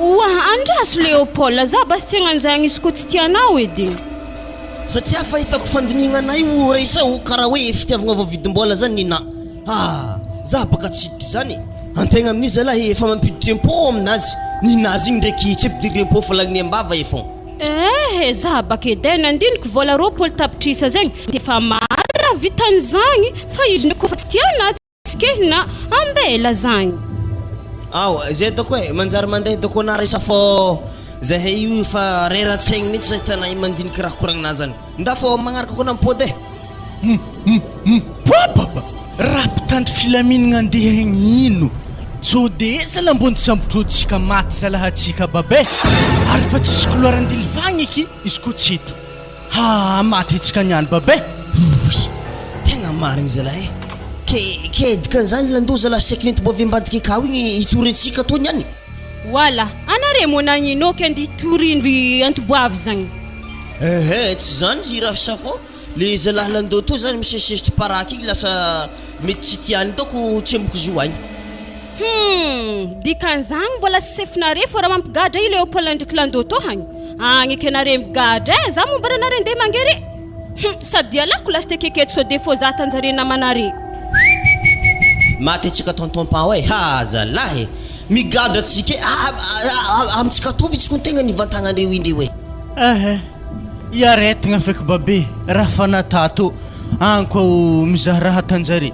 Oa andraso Léopold za basy tsy hagnano zagny izy koa tsy tianao edy. Satria fahitako fandinihagna anah io Raissa o karaha hoe fitiavagna voavidim-bola zany ninah ah za baka tsy hiditry zany e antegna amin'io zalahy efa mampiditry impôt aminazy ninazy igny ndraiky tsy ampidiriny impôt fa lagniny am-bava e fô. Eh za baka edy eh nandiniky vola 20 tapitrisa zegny defa maro raha vitan'izagny fa izy ndray kofa tsy tiana tsy ke na ambela zagny. Ao, zay doko e, manjary mandeha doko anah resa fô zahay io efa rera-tsaigny mihitsy zahay tanà io mandiniky raha koragnina zany. Ndà fô magnaraka koa anah mipody e. Hum hum hum Bababa! Raha mpitandro filaminagna andeha hagnino? Sao de eza lambony sambotrôtsika maty zalahy atsika baba e! Ary fa tsisy couloir andilifagna eky izy koa tsy eto. Haa maty atsika niany baba e! Oy! Tegna marigny zalahy e! Ke ke dikan'izany landoha zalahy saiky nentim-boa avy ambadika akao igny hitory antsika tô niany? Wala! Anare moa nagnino ke andeha hitory indry antiboavy zagny? Ehe, tsy zany izy raha safô. Le zalahy landô tô zany misesisesitry paraky igny lasa mety tsy tiany dôko tsemboko zo agny. Humm! Dikan'izany mbola tsy sefonare fô raha mampigadra i Léopold ndriky landô tô hagny. Agny eky anare migadra eh! Za momba anare ndeha mangery. Humm! Sady ialako lasta ekeketo sao de fô za tanjare namanare. Maty antsika tonton Pao eh! Ha zalahy eh! Migadra tsika eh! Amintsika tô mitsy ko tegna nivantagnandreo indreo eh! Ehe! Iaretigna feky babe raha fa natato agny koa mizaha raha tanjare.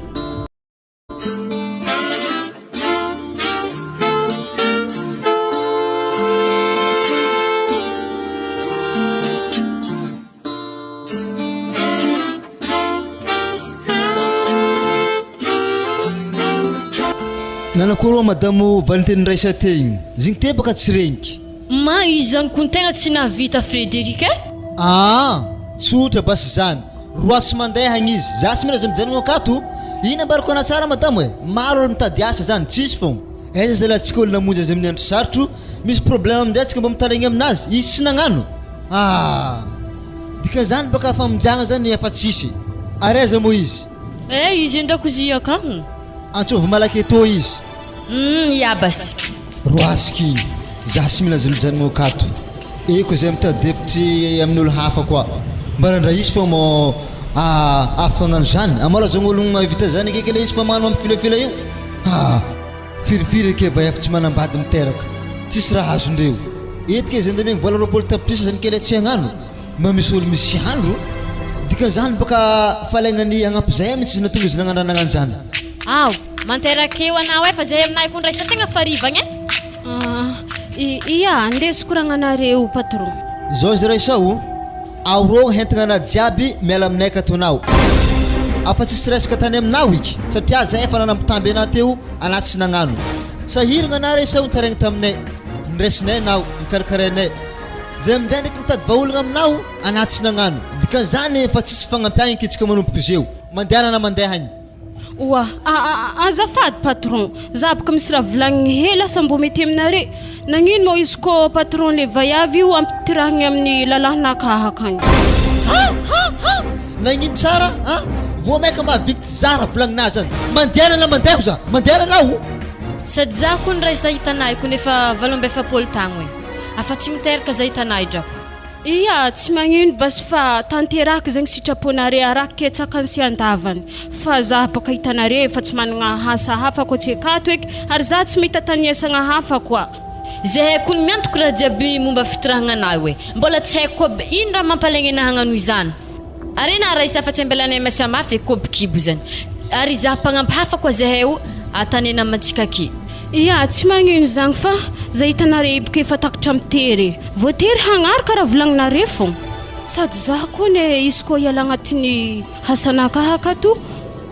Nanakory hoa madamo valinteny raisa tegny zigny te baka tsy regniky. Ma izy zany koa tegna tsy nahavita Frederic eh! Aa! Tsotra basy zany, roasy mandeha agny izy, za tsy mila aza mijanogno akato, ino ambarako anah tsara madamo eh, maro olo mitady asa zany, tsisy fô, aiza zalahy tsika olo namonjy azy amin'ny andro sarotro, misy problème aminjay tsika mba mitaraigny aminazy, izy tsy nagnano, aa! Dikan'izany baka famonjagna zany efa tsisy, ary aiza moa izy? Eh izy an-dakozia akagny. Antsovy malaky etoa izy. Humm ya basy. Roasky, za tsy mila azy mijanogno akato. Eko zay mitady hevitry amin'olo hafa koa. Mba randra izy fô mô afaka agnano zany. Amalo aza gn'ologno mahavita zany akaiky le izy fa magnano mampifilafila io. Ha! Firifiry eke vaiavy tsy manambady miteraka. Tsisy raha azondreo. Eto ke zay ndamegny vola 20 tapitrisa zany kele tsy hagnano. Mba misy olo misy andro, dikan'izany baka falainany hagnampy zay mitsy natonga izy nagnano raha nagnano zany. Ao, manteraka eo anao eh fa zay aminay koa ndraisa tegna farivagna eh. Ah, Ia, andeso koragnanareo patron. Zao izy raisa o, aorogno hentagna anah jiaby miala aminay akato anao. Afa tsisy resaka tany aminao iky satria zay efa nanambitamby anah teo anah tsy nagnano. Sahiragna anah raisa o nitaraigna taminay, niraisinay anao, nikarakarainay. Zay aminjay ndraiky mitady vahaolagna aminao anah tsy nagnano. Dikan'izany efa tsisy fagnampiagna eky tsika manomboka izeo. Mandehana na mandeha agny. Oa, azafady patron, za boka misy raha volagniny hely asa mbô mety aminare, nagnino mô izy kô patron le vaiavy io ampitirahigny amin'ny lalahinakahy akagny. Ha ha ha! Nagnino tsara a! Vao maika mahavita za raha volagninahy zany. Mandehana na mandeha za, mandehana anao. Sady za kony raha iza hitanahiko kony efa 48 tagno e! Afa tsy miteraka za hitanahy drako. Ia, tsy magnino basy fa tanteraka zegny sitraponare arake tsakany sy andavany fa za baka hitanare fa tsy managna asa hafa akoatsy akato eky ary za tsy mahita tany iasagna hafa koa. Zahay kony miantoko raha jiaby momba fitirahagna anah io e! Mbola tsy haiko aby ino raha mampalaigny anah hagnano izany. Are na raha isa fa tsy ambelanay miasa mafy e koby kibo zany. Ary izaho mpagnampy hafa koa zahay o atane namantsika aky. Ia, tsy magnino zagny fa zay hitanare hiboka efa takatra mitery e. Voatery hagnaraka raha volagninare fogna. Sady zaho koa ne izy koa hiala agnatin'ny hasanakahy akato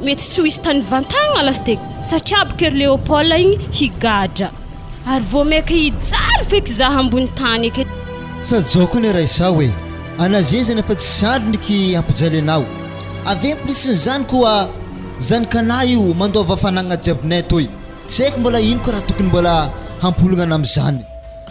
mety tsy ho hisy tany vantagna lasiteka satria boka ery Léopold igny higadra. Ary vao maika hijaly feky zaho ambony tany aketo. Sady zao koa ne raisao e, anazezana fa tsy sandriny ky hampijaly anao, avy en plus n'zany koa zanakanah io mandaova fanagna jiabinay toy, tsy haiko mbola ino koa raha tokony mbola hampologna ana amzany.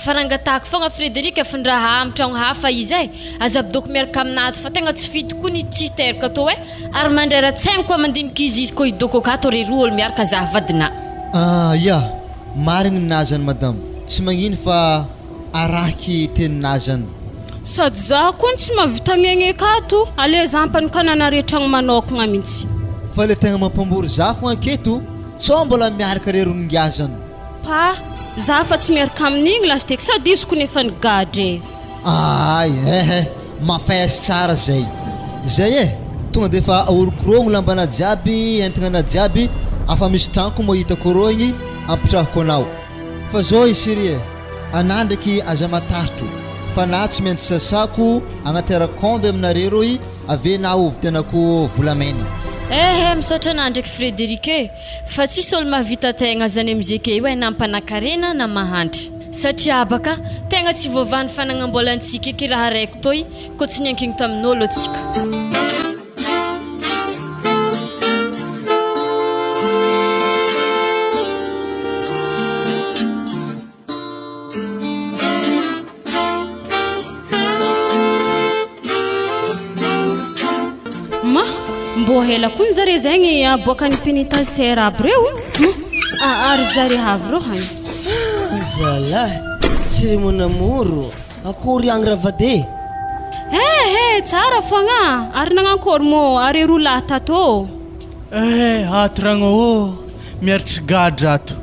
Fa nangatahako fogna Frederic afindraha am tragno hafa izy eh, aza abidoko miaraka aminah ato fa tegna tsy fidiko koa ny tsy hiteraka tô eh, ary mandrera-tsaigny koa mandiniky izy izy koa hidoko akato re roa olo miaraka zah vadinah. Ah ya, marigny ny nazany madame, tsy magnino fa arahiky teninah zany. Sady zah koa tsy mahavita miaigna akato, aleo zah ampanokananare tragno manokagna mintsy. Fa le tegna mampambory zah fogna aketo, tsao mbola miaraka re ron'ingahy zany. Pa, za fa tsy miaraka amin'igny lasiteky sady izy kony efa nigadra e. Aay eh eh, mafaiasy tsara zay. Zay e, tonga de efa ahorokorogno lambana jiaby, entagna jiaby, afa misy tranoko moa hitako rô igny ampitrahako anao. Fa zao i chérie e, anah ndraiky aza matahotro fa na tsy maintsy sasako agnaterako omby aminareo rô i ave na hovidianako volamena. Eh eh, misaotra anah ndraiky Frederic e. Fa tsisy olo mahavita tegna zany amizeke io eh na mpanakarena na mahantra. Satria baka tegna tsy voavaha ny fanagnambolantsika eky raha raiky toy ko tsy niankigny tamin'olo atsika. Ma, mbô hela koa zare zegny aboakan'ny pénitentiaire aby reo hum, ary zare avy reo hany. Zalahy, chérie mon amour, akory agny ravade? Eh eh, tsara foagna, ary nagnankory mô are roa lahy tato? Eh, ato ragno ô, miaritry gadra ato.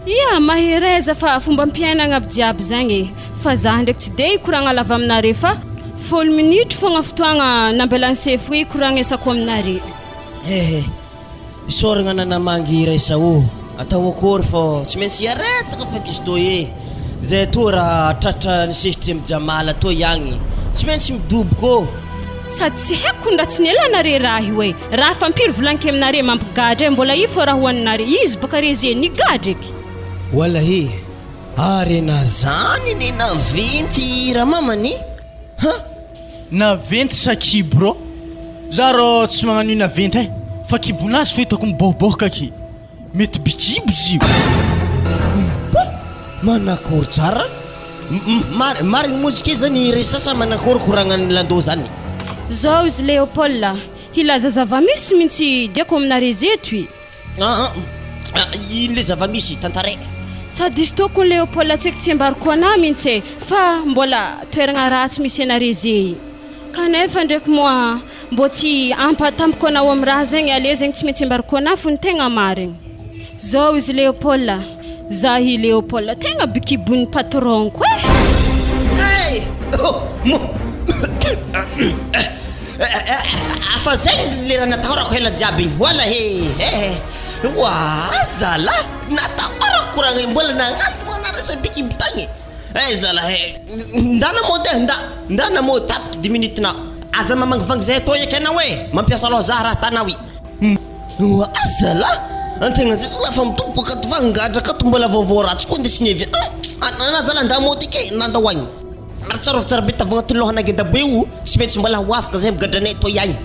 Ia, mahereza fa fombam-piainagna aby jiaby zagny e! Fa zah ndraiky tsy de hikoragna lava aminare fa folo minitry fogna fotoagna nambelan'ny sefo hikoragnesako aminare. Eh, isaoragna nanamangy Raissa ô, atao akory fô tsy maintsy iaretagna feky izy toy e, zay toa raha tratra nisesitry am Jamala toy agny tsy maintsy midoboko ô. Sady tsy haiko kony raha tsy nialanare raha io e! Raha fa impiry volaniko aminare mampigadra e mbola io fô raha hoaninare izy baka re ze nigadra eky. Walahi, ary na zany ne naventy ramamany ha! Naventy sa kibo rô? Za rô tsy magnano io naventy eh, fa kibonazy fo hitako mibohobohoka aky. Mety bikibo izy io. Mba manakory tsara Marigny mozika zany ry sasa manakory koragnan'i Lando zany. Zao izy Léopold a, hilaza zava-misy mintsy diako aminareo zeto i. Aa ino le zava-misy tantaray. Sady izy toa kony Léopold tsaiky tsy ambariko anah mintsy e, fa mbola toeragna ratsy misy anare ze i. Kanefa ndraiky moa Mbô tsy ampatampoko anao am raha zegny ale zegny tsy maintsy ambarako anah fo ny tegna marigny. Zao izy Léopold a, za i Léopold tegna bikibon'ny patron-ko eh! Hey! Fa zegny le raha natahorako ela jiaby igny, wala he eh! Oa zalah, natahorako koragna igny, mbola nagnano fogna anah resa bikibo tagny. Eh zalahy eh! Ndana mody eh! Nda! Ndana mody tapitry dix minutes nao. Aza mamangivangy zay atao eky anao eh! Mampiasa loha zah raha tanao i. Oa zalahy! Antegna zay zalahy fa midoboka akato fa angadra akato mbola vaovao ratsy koa ndesiny avy an! Anah zalahy nda mody eky eh! Nandao agny. Ary tsarovy tsara be tavy agnatin'ny lohana geda be io, tsy maintsy mbola ho afaka zay migadranay toy agny.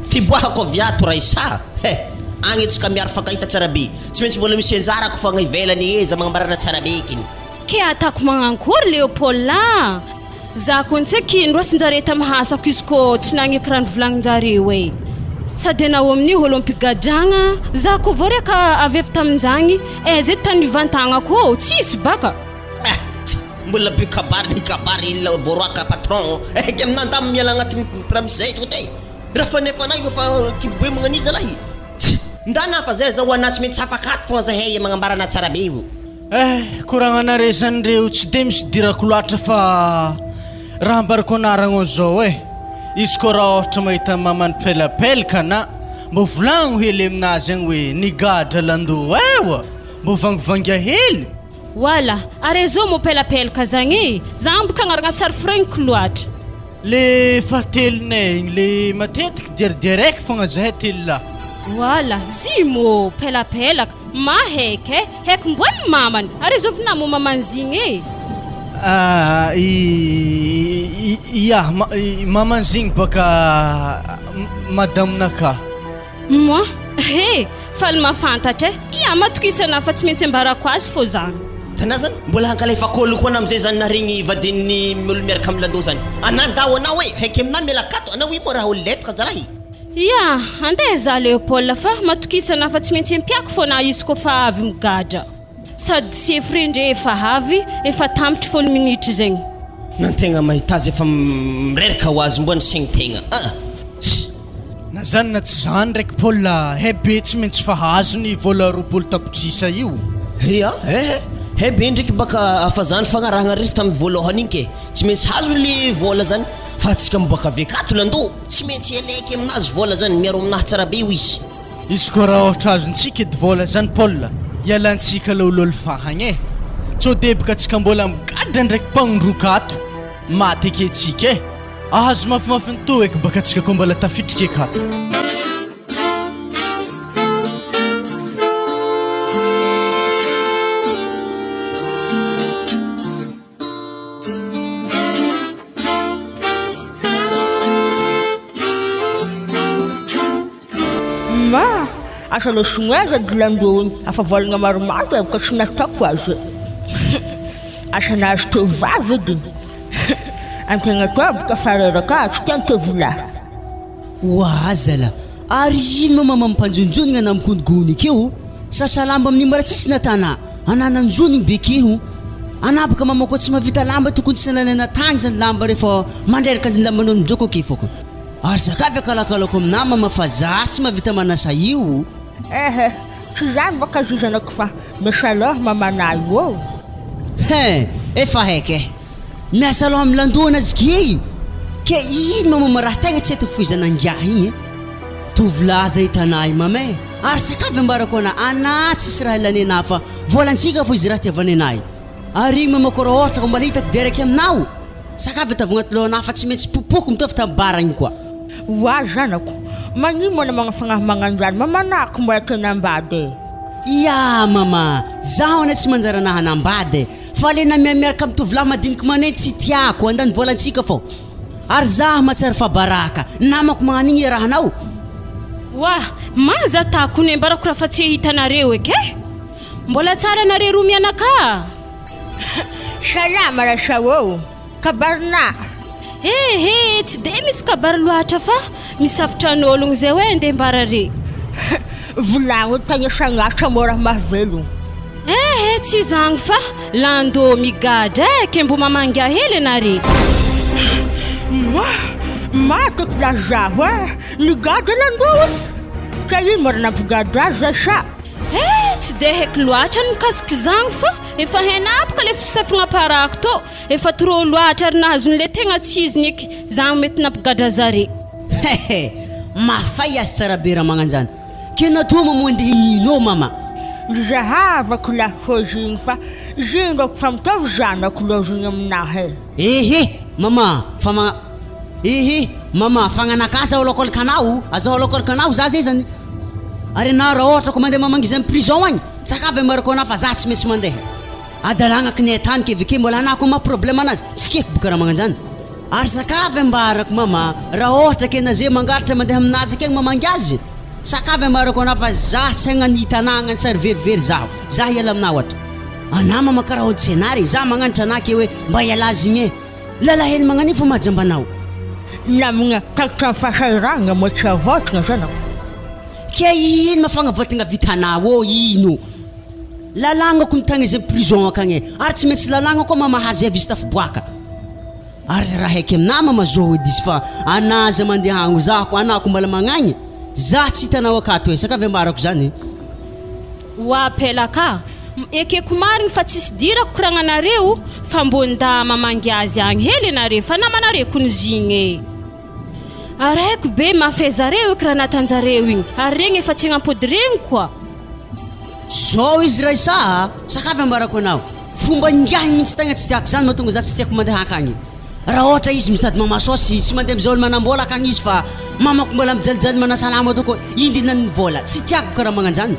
Fiboahako avy ato Raissa he! Agny antsika miaro fankahita tsara be. Tsy maintsy mbola misy anjarako fogna ivelany e, za magnambarana tsara be eky. Ke atako magnankory Léopold a! Za kony tsy kino roasinjare tam hasako izy ko tsy nagneky raha novolagninjareo e! Sady anao amin'io olo ampigadragna, za ko vao reka avy avy taminjagny, aiza edy tany nivantagnako ô, tsisy baka! Eh! Tsa! Mbola be kabary ny kabary ila voaroaka patron eh! Ke aminah ndamy miala agnatin'ny raha misy zay tonga de raha fa nefa anah io efa kiboe magnan'io zalahy! Tsa! Ndana fa zay zao anah tsy maintsy afaka ato fogna zahay e magnambara anah tsara be io. Eh! Koragnanare zany reo tsy de misy idirako loatra fa raha ambarako anaragno zao eh! Izy koa raha ôhatra mahita mamany pelapelaka na mbô volagno hely aminazy agny hoe nigadra landô eh oa! Mbô vangivangia hely! Wala, ary ezao mô pelapelaka zagny e! Za amboka agnaragna tsary foregniko loatra. Le fahatelonay igny le matetiky diaridiaraiky fogna zahay telolahy. Wala, zy mô pelapelaka, mahaiky e! Haiko mboa ny mamany, ary ezao vinà mô mamany zigny e! Ah, i ia, i mamany zigny bôka madamonakà. Moi, he! Faly mahafantatra e! Ia, matokisa anah fa tsy maintsy ambarako azy fô zany. Tanà zany mbola hankalefako olo koa anah amizay zany naregny vadin'ny olo miaraka am landô zany anah ndao anao e haiky aminah miala akato anao io moa raha olo lefaka zalahy. Ia, andeha za Léopold fa matokisa anah fa tsy maintsy ampiako fô anah izy kôfa avy migadra. Sady sefo re ndre efa avy, efa tampitry folo minitra zegny. Na tegna mahita azy efa mireraka ho azy mboa ny saigny tegna ah! Tss. Na zany na tsy zany raiky Paul a, he be tsy maintsy fa hahazo ny vola 20 tapitrisa io. He a, he he be ndreky baka fa zany fagnarahagna rery tamin'ny voalohany igny ke, tsy maintsy hazo le vola zany fa antsika mibôka avy akato lando tsy maintsy alaiky aminazy vola zany miaro aminahy tsara be io izy. Izy koa raha ôhatra azontsika edy vôla zany Paul, ialantsika lôlôly fahagna e! Tsô deboka antsika mbôla migadra ndraiky mpagnondroka ato, maty eke tsika e! Ahazo mafimafy ny toa eky baka antsika koa mbola tafitrika eky ato. Ma, asa le sinoa aza dlandô igny afa vôlagna maromaro e ka tsy nataoko azy e. Asa nahazo teo vavy edy. Antegna koa boka fa reraka tsy tian tovolahy. Oa zala, ary ino ma mampanjonjonigna ana mikonigony akeo? Sasa lamba amin'igny mbola tsisy natana, ana nanjonigny be keo. Ana boka mama koa tsy mahavita lamba tokony tsy nalaina tagny zany lamba refa mandreraka ny lambanao mijoko ake fôka. Ary zakavy akalakalako aminà mama fa za tsy mahavita manasa io. Ehe, tsy zany baka zy zanako fa miasa loha mamanà io ô. He, efa haiko e. Miasa loha amin'ny landohana azy gie io. Ke ino mama raha tegna tsy hety foizana ngiahy igny e. Tovolahy zay hitanà i mama e. Ary sakavy ambarako anà, anà tsisy raha ilany anà fa volantsika fô izy raha tiavany anà io. Ary igny mama kô raha ôhatra ka mbola hitako de araiky aminao. Sakavy ataovy agnaty lohanà fa tsy maintsy popoko mitovy tamin'ny bara igny koa. Oa zanako, magnino moa anao magnafagnahy magnanjany mamanako mbola te hanambady e? Ia mama, zaho anie tsy manjary anah hanambady e, fa le na miaraka amin'ny tovolahy madiniky maneno tsy tiako, handany volantsika fô. Ary zah mahatsiaro fa baraka, namako magnano igny iarahanao. Oa, maza takony ambarako raha fa tsy hitanareo eky e! Mbola tsara nareo roa mianaka. Salama Rasao ô! Kabarinà! Ehe, tsy dia misy kabary loatra fa misafotran'ologno zay hoe ndeha mbara re. Volagno tagnesagn'asa mora mahavelogno. Ehe, tsy izagny fa landô migadra e, ke mbo mamangia hely anare. Ma, maty eky lahy zaho e! Nigadra landô e! Ka ino mora nampigadra azy zay sa? Eh, tsy dia haiko loatra ny mikasika izagny fa efa hain'apoka le fisafigna-parako tô, efa trop loatra ary nahazo an'le tegna tsy izy ny eky zagny mety nampigadra zare. Hehe, mafay azy tsara be raha magnanjany. Ke natoa moa andeha hinino ô mama? Nizahavako lahy hôzy igny fa zindroko fa mitovy zanako lôzy igny aminahy e. Ehe mama fa ma Ehe mama fagnanaka aza ôlôkôlkanao aza ôlôkôlkanao za zay zany ary anao raha ôhatra ko mandeha mamangy izy am prison agny tsakavy ambarako anao fa za tsy maintsy mandeha adalagna kinay tany ke aveke mbola anah koa maha problème anazy tsy keko boka raha magnanjany ary sakavy ambarako mama raha ôhatra ke naze mangalatra mandeha aminazy akegny mamangy azy sakavy ambarako anao fa za tsy hagnany tanagna ny sary verivery zaho za hiala aminao ato anah mama karaha olo tsy anah re za magnanatra anah ke hoe mba hiala azy igny e Lalahelo magnan'io fa mahajamba anao. Namagna takatra ny fahasahiranana moa tsy havaotina zanako. Ke ino ma fagnavaotigna vitanao ô ino? Lalagna ko mitagna izy am prison akagny e, ary tsy maintsy lalagna koa ma mahazo avy izy tafiboaka. Ary raha haiky aminah ma mazoa edy izy fa anah aza mandeha agny zah ko anah ko mbala magnagny, zah tsy hitanao akato e, sakavy ambarako zany. Oa pelaka, ekeko marigny fa tsisy idirako koragnanareo fa mbô nda mamangy azy agny hely anare fa namanare kony zigny e. Ary haiko be mafy zareo eky raha natanjareo igny ary regny efa tsy agnampody regny koa. Zao izy Raissa a! Sakavy ambarako anao, fomba ingahy mintsy tegna tsy tiako zany mahatonga za tsy tiako mandeha akagny. Raha ohatra izy mitady mama saosy, tsy mandeha amizay olo manambola akagny izy fa mamako mbola mijalijaly manasalama ato koa indrindra ny vola, tsy tiako karaha magnanjany.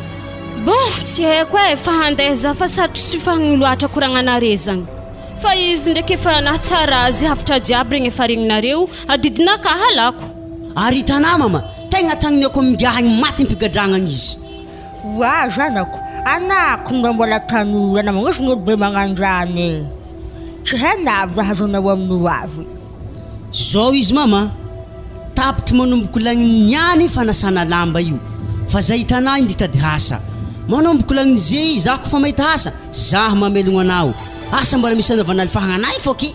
Bon, tsy haiko e, fa handeha za fa sarotry sy fagny loatra koragnanare zagny. Fa izy ndraiky efa nahatsara azy hafatra jiaby regny efa regninareo, adidinaka halako. Ary hitanà mama, tegna tagniniako amingiahy agny maty am-pigadragna agny izy. Oa zanako, anako no mbola tanora na magnosy ny olobe magnanjany e. Tsy haina aby raha azonao amin'ny ho avy. Zao izy mama, tapitry manomboko lagniny niany fanasana lamba io, fa zay hitanà indy hitady asa. Manomboko lagniny ze izaho kofa mahita asa, zaho mamelogno anao. Asa mbola misy anaovana alifahagna anay fô ki.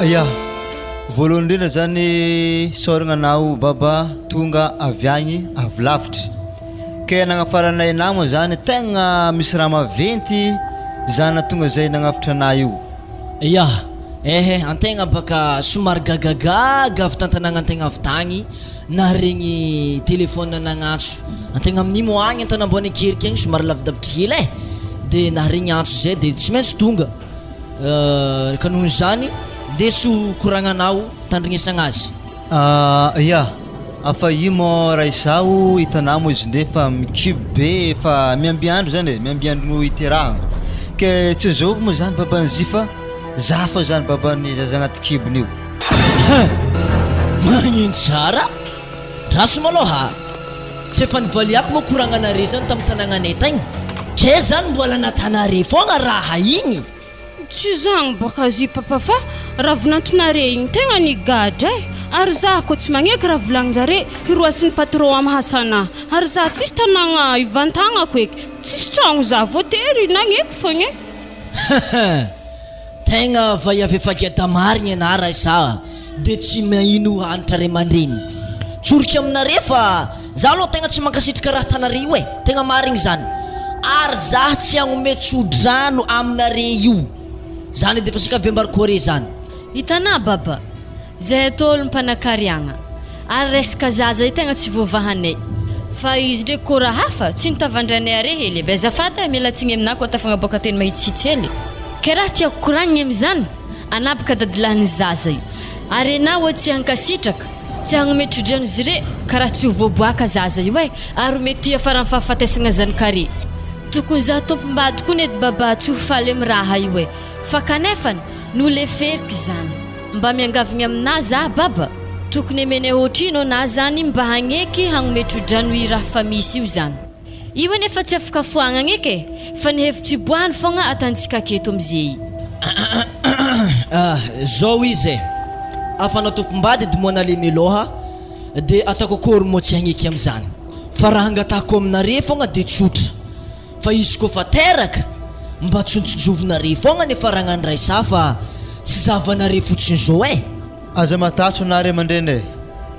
Ya, voalohany indrindra zany isaoragna anao baba tonga avy agny avy lavitra, ke nagnafaranay anah moa zany tegna misy raha maventy zany nahatonga zay nagnavotra anah io. Ya, ehe, antegna baka somary gagagaga avy tan-tanàgnantegna avy tagny naharegny téléphone nagnantso antegna amin'igny moa agny an-tanambony ankeriky agny somary lavidavitry hely e, de naharegny antso zay de tsy maintsy tonga, ka noho izany ndeso koragnanao tandrignesagna azy. Ya, fa io moa raha izaho hitanà moa izy ndre fa mikibo be efa miambiandro zany e, miambiandro hiterahana, ke tsy zovy moa zany baban'i Zy fa za fô zany baban'ny zaza agnaty kibony io. Hein! Magnino tsara? Draso malôha! Tsy efa nivaliako moa koragnanare zany tamin'ny tanagnanay tagny? Ke zany mbola natanare fogna raha igny? Tsy zagny baka zy papa fa raha vinantonare igny tegna nigadra eh! Ary za ko tsy magneky raha volagninjare hiroasin'ny patron am hasana ary za tsisy tanagna ivantagnako eky tsisy tragno za voatery nagneky fogna eh! Hein! Tegna vaiavy efa geda marigny anah Raissa a! De tsy mahino hanitra ray aman-dreny. Tsoriko aminare fa za aloha tegna tsy mankasitraka raha atanare io e! Tegna marigny zany. Ary za tsy hagnome tso-drano aminare io. Zany edy efa sika vembary Corée zany. Hitanà baba, zahay atao olo mpanakariagna, ary resaka zaza io tegna tsy voavahanay, fa izy ndreky kô raha hafa, tsy nitavandrainay are hely e, be azafady e, miala tsigny aminà kô tafagnaboaka teny mahitsihitsy hely, ke raha tiako koragnigny amizany, Anà bka dadilahin'ny zaza io. Ary enà oa tsy hankasitraka, tsy hagnome tsodrano zire ka raha tsy ho voaboaka zaza io eh, ary ho mety hiafaran'ny fahafatesagna zany kare. Tokony za tompom-bady koa nety baba tsy ho faly am raha io eh, fa kanefany noleferiko izany. Mba miangavigny aminà za baba, tokony emenay hoatrino anà zany mba hagneky hagnome tsodrano i raha fa misy io zany. Io anefa tsy afaka foagnagna eky e, fa ny hevitry iboahany fogna atantsika aketo amizey i. Zao izy e, afa anao tompom-bady edy moa nalemy aloha de ataoko akory moa tsy hagneky amizany, fa raha angatahako aminare fogna de tsotra, fa izy koa fa teraka mba tsontsinjovinare fogna ny faragnany Raissa fa tsy zahavanare fotsiny zao e. Aza matahotra anah ray aman-dreny e!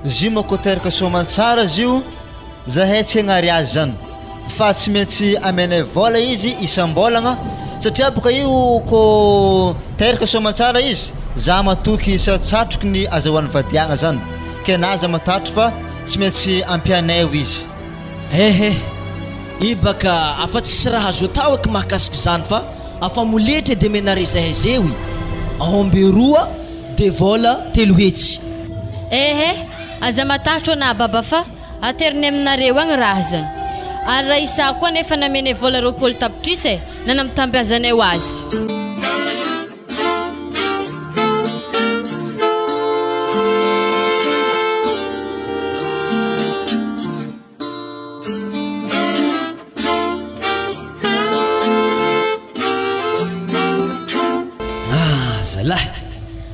Zio mako teraka soamantsara zio, Zahay tsy hagnary azy zany. Fa tsy maintsy amenay vôla izy isam-bôlagna satria boka io kô teraka soamantsara izy, za matoky sarotsarotriky ny azahoany vadiagna zany, ke na aza matatry fa tsy maintsy ampianay izy. Ehe, i baka afa tsisy raha azo atao eky mahakasiky zany fa afa moletra de menare zahay zeo i, aomby roa de vôla 300. Ehe, aza matahotra anah baba fa Ateriny aminareo agny raha zany. Ary raha isaho koa nefa namenay vola 20 tapitrisa e, nanambitambiazanay ho azy. Ah zalahy,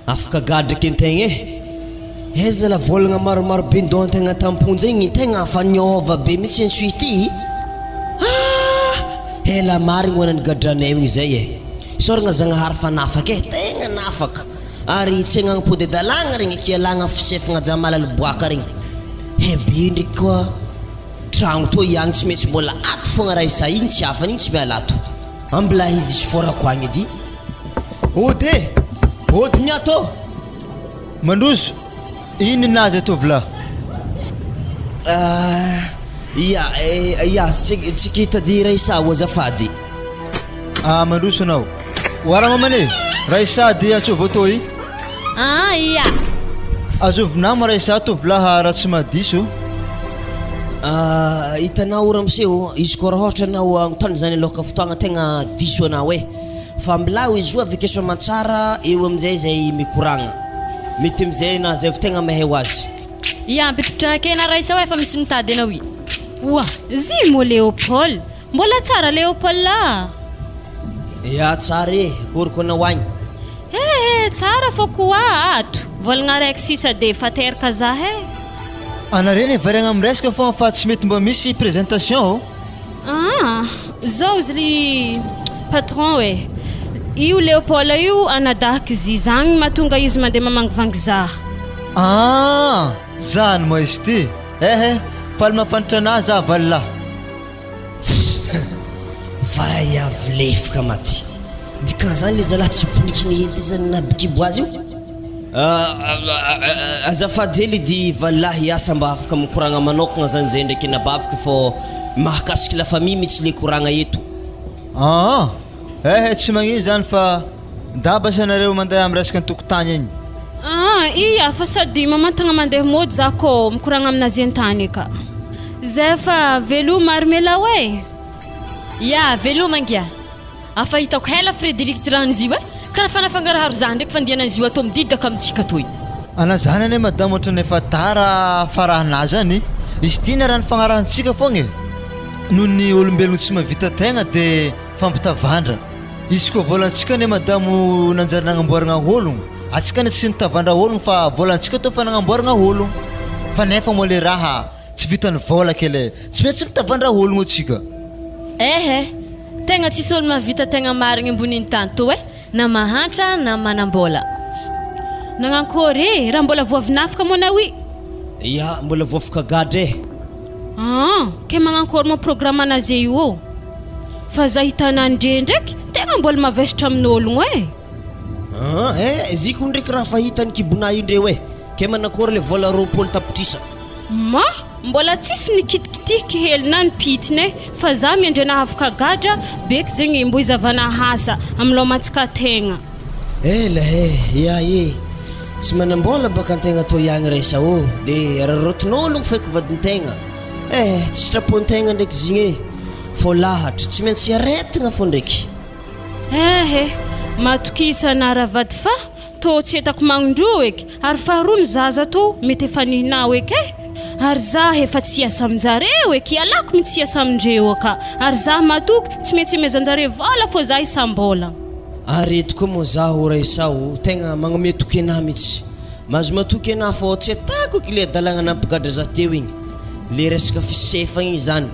afaka gadra eky antegna e! Aiza la vôlagna maromaro be ndohantegna tamponja igny, tegna efa niôva be mihitsy antsohihy ity ah! Ela marigny ho anany gadranay igny zay e! Isaoragna Zagnahary fa nafaka e, tegna nafaka! Ary tsy agnagnampody adalagna regny akia alagna fisefagna jamalal boaka regny, he be ndraiky koa. Tragno toa iagny tsy maintsy mbola ato fogna raha isa igny tsy afany igny tsy miala ato. Ambla hidiso forako agny edy. Ody e! Ody ny ato ô! Mandroso, ino ninazy tovolahy? Ah, ia, ia, tsika hitady Raissa o azafady. Ah, mandroso anao. Oara mamany e! Raissa dia antsovy tô i. Ah, ia. Azovy nama Raissa tovolahy raha tsy mahadiso. Ah, hitanao ramose ô, izy koa raha ohatra anao agnontany zany aloka fotoagna tegna diso anao e. Fa milao izy io avy akeo soamantsara eo amin'izay zay mikoragna. Mety amizay na zay vao tegna mahay ho azy. Ia, ampitrotraka kena Raissa ô efa misy mitady anao i. Oa, zy moa Léopold. Mbola tsara Léopold a! Ya tsara e, akory koa anao agny? Eh eh, tsara fô koa ato, vôlagna araiky sisa de efa teraka zah eh. Anareo anie variagna miresaka fô fa tsy mety mba misy présentation ô. Aa, zao izy ry patron e, io Léopold io anadahiko izy zagny mahatonga izy mandeha mamangivangy zah. Aa, zany moa izy ty, eh eh, faly mahafantatra anah zah valilahy. Tss! Vay avy lefika maty. Dikan'izany le zalahy tsy bonikiny hely ty zany nabikibo azy io? Azafady hely edy valilahy asa mba afaka mikoragna manokagna zany zay ndraiky anabaviko fô mahakasiky la famille mitsy le koragna eto. Aa! Eh tsy magnino zany fa daba sa nareo mandeha miresaka an-tokotany egny. Aa ia fa sady mamantagna mandeha mody za kô mikoragna aminazy an-tany ka. Zay fa veloma ary melao e! Ia veloma angia. Afa hitako hela Frederic ty raha n'izy io e! Karaha fanafangaraharo za ndraiky fandianan'izy io atao mididaka amintsika toy. Ana zany anie madama ohatran'ny efa tara farahana zany, izy ty niaraha nifagnarahantsika fogna e! Noho ny olombelogno tsy mahavita tegna de fampitavandra. Izy koa vôlantsika anie madamo nanjary nagnamboaragna ôlogno, antsika anie tsy nitavandra ôlogno fa vôlantsika tô fa nagnamboaragna ôlogno, fa nefa moa le raha tsy vitan'ny vôla kely e, tsy maintsy mitavandra ôlogno antsika. Ehe, tegna tsisy ôlo mahavita tegna marigny ambonin'ny tany tô e, na mahantra na manam-bôla. Nagnankory e, raha mbola voavinafika moa anao i? Ya, mbola voafika gadra e. Aa, ke magnankory moa programme anaze io ô? Fa za hitanà ndre ndraiky tegna mbola mavesatra amin'ôlogno e. Aa, eh, ziko ndraiky raha fahita ny kibonà io ndreo e, ke manakory le vola 20 tapitrisa? Ma, mbola tsisy nikitikitiky hely na nipitiny e, fa za miandry anà havoka gadra beky zegny mbô hizavana asa amy lômantsika tegna. Ela e, ia e, tsy manam-bola baka antegna tô ihagny resa ô, de araraotin'ôlogno feky vadin-tegna, eh, tsy sitrapontegna ndraiky zigny e, fô lahatra, tsy maintsy aretigna fô ndraiky. Eh eh, matokisa anà ravady fa Tô tsy hitako magnondroa eky, ary faharoa ny zaza tô mety efa nihinao eky eh! Ary zah efa tsy hiasa aminjareo eky, ialako mintsy tsy hiasa amindreo aka, ary zah matoky tsy maintsy amezanjareo vola fô zah isam-bola. Ary eto koa moa zaho Raissa o, tegna magnome toky anah mitsy. Mahazo matoky anah fô tsy atako eky le adalagna nampigadra zah teo igny. Le resaka fisefagna igny zany.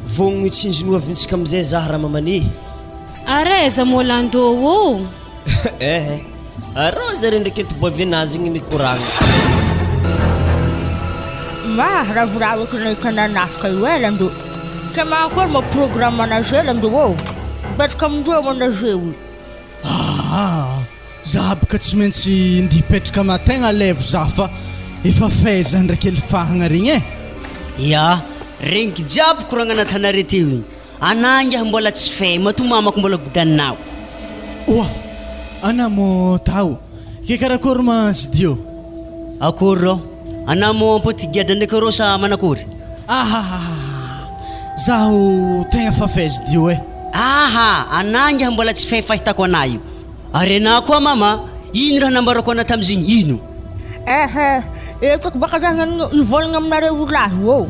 Vognogno hitsinjinoavintsika amizay zah Ramamane. Ary aiza moa Lando ô? Eh, arô zare ndraiky eto boavenazy igny mikoragna. Ma, ravoravo ko nahita nanafika io ela ndo. Ka manakôry moa programme anareo landy ô? Mipetraka amindreo moa nareo io. Aa! Za boka tsy maintsy ndeha hipetraka matin alevo za fa efa faiza ndraiky elifahagna regny e! Ya, regniky jiaby koragna natanare teo igny. Anah ngiahy mbola tsy fay, matoa mamako mbola godaninao. Oa! Anah mô tao, ke karakôry ma studio? Akôry rô? Anah mô ampôty higadra ndraiky rô sa manakôry? Ahahaha! Zaho tegna fa fay studio e! Aha! Anah ngiahy mbola tsy fay fahitako anah io. Ary anah koa mama, ino raha nambarako anah tamizigny ino? Ehe, etako baka zah no hivolagna aminareo lahy ô!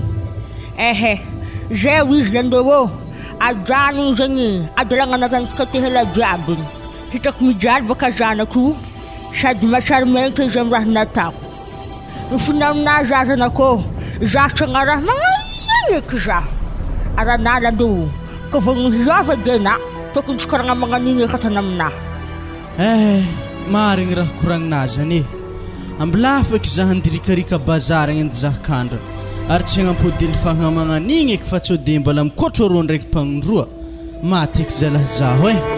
Ehe, zay izy nandeo ô! Ajanogno zegny adalagna nataontsika ty ela jiaby igny, hitako mijaly baka zanako io sady mahatsiaro menatra izy amy raha nataoko. Mifona aminazy aho zanako ô, izaho tsy hagnaraha magnan'igny eky zaho. Ary anah nandeo ka vao nihiava edy anah, tokony tsy koragna magnan'igny eky ataonao aminahy. Eh, marigny raha koragninà zany e! Ambilà feky zah andirikarika bazary agny andy zah kandra, ary tsy hagnampody elefagna magnan'igny eky fa tsô de mbala mikôtro arô ndraiky mpagnondroa, maty eky zalah zaho eh!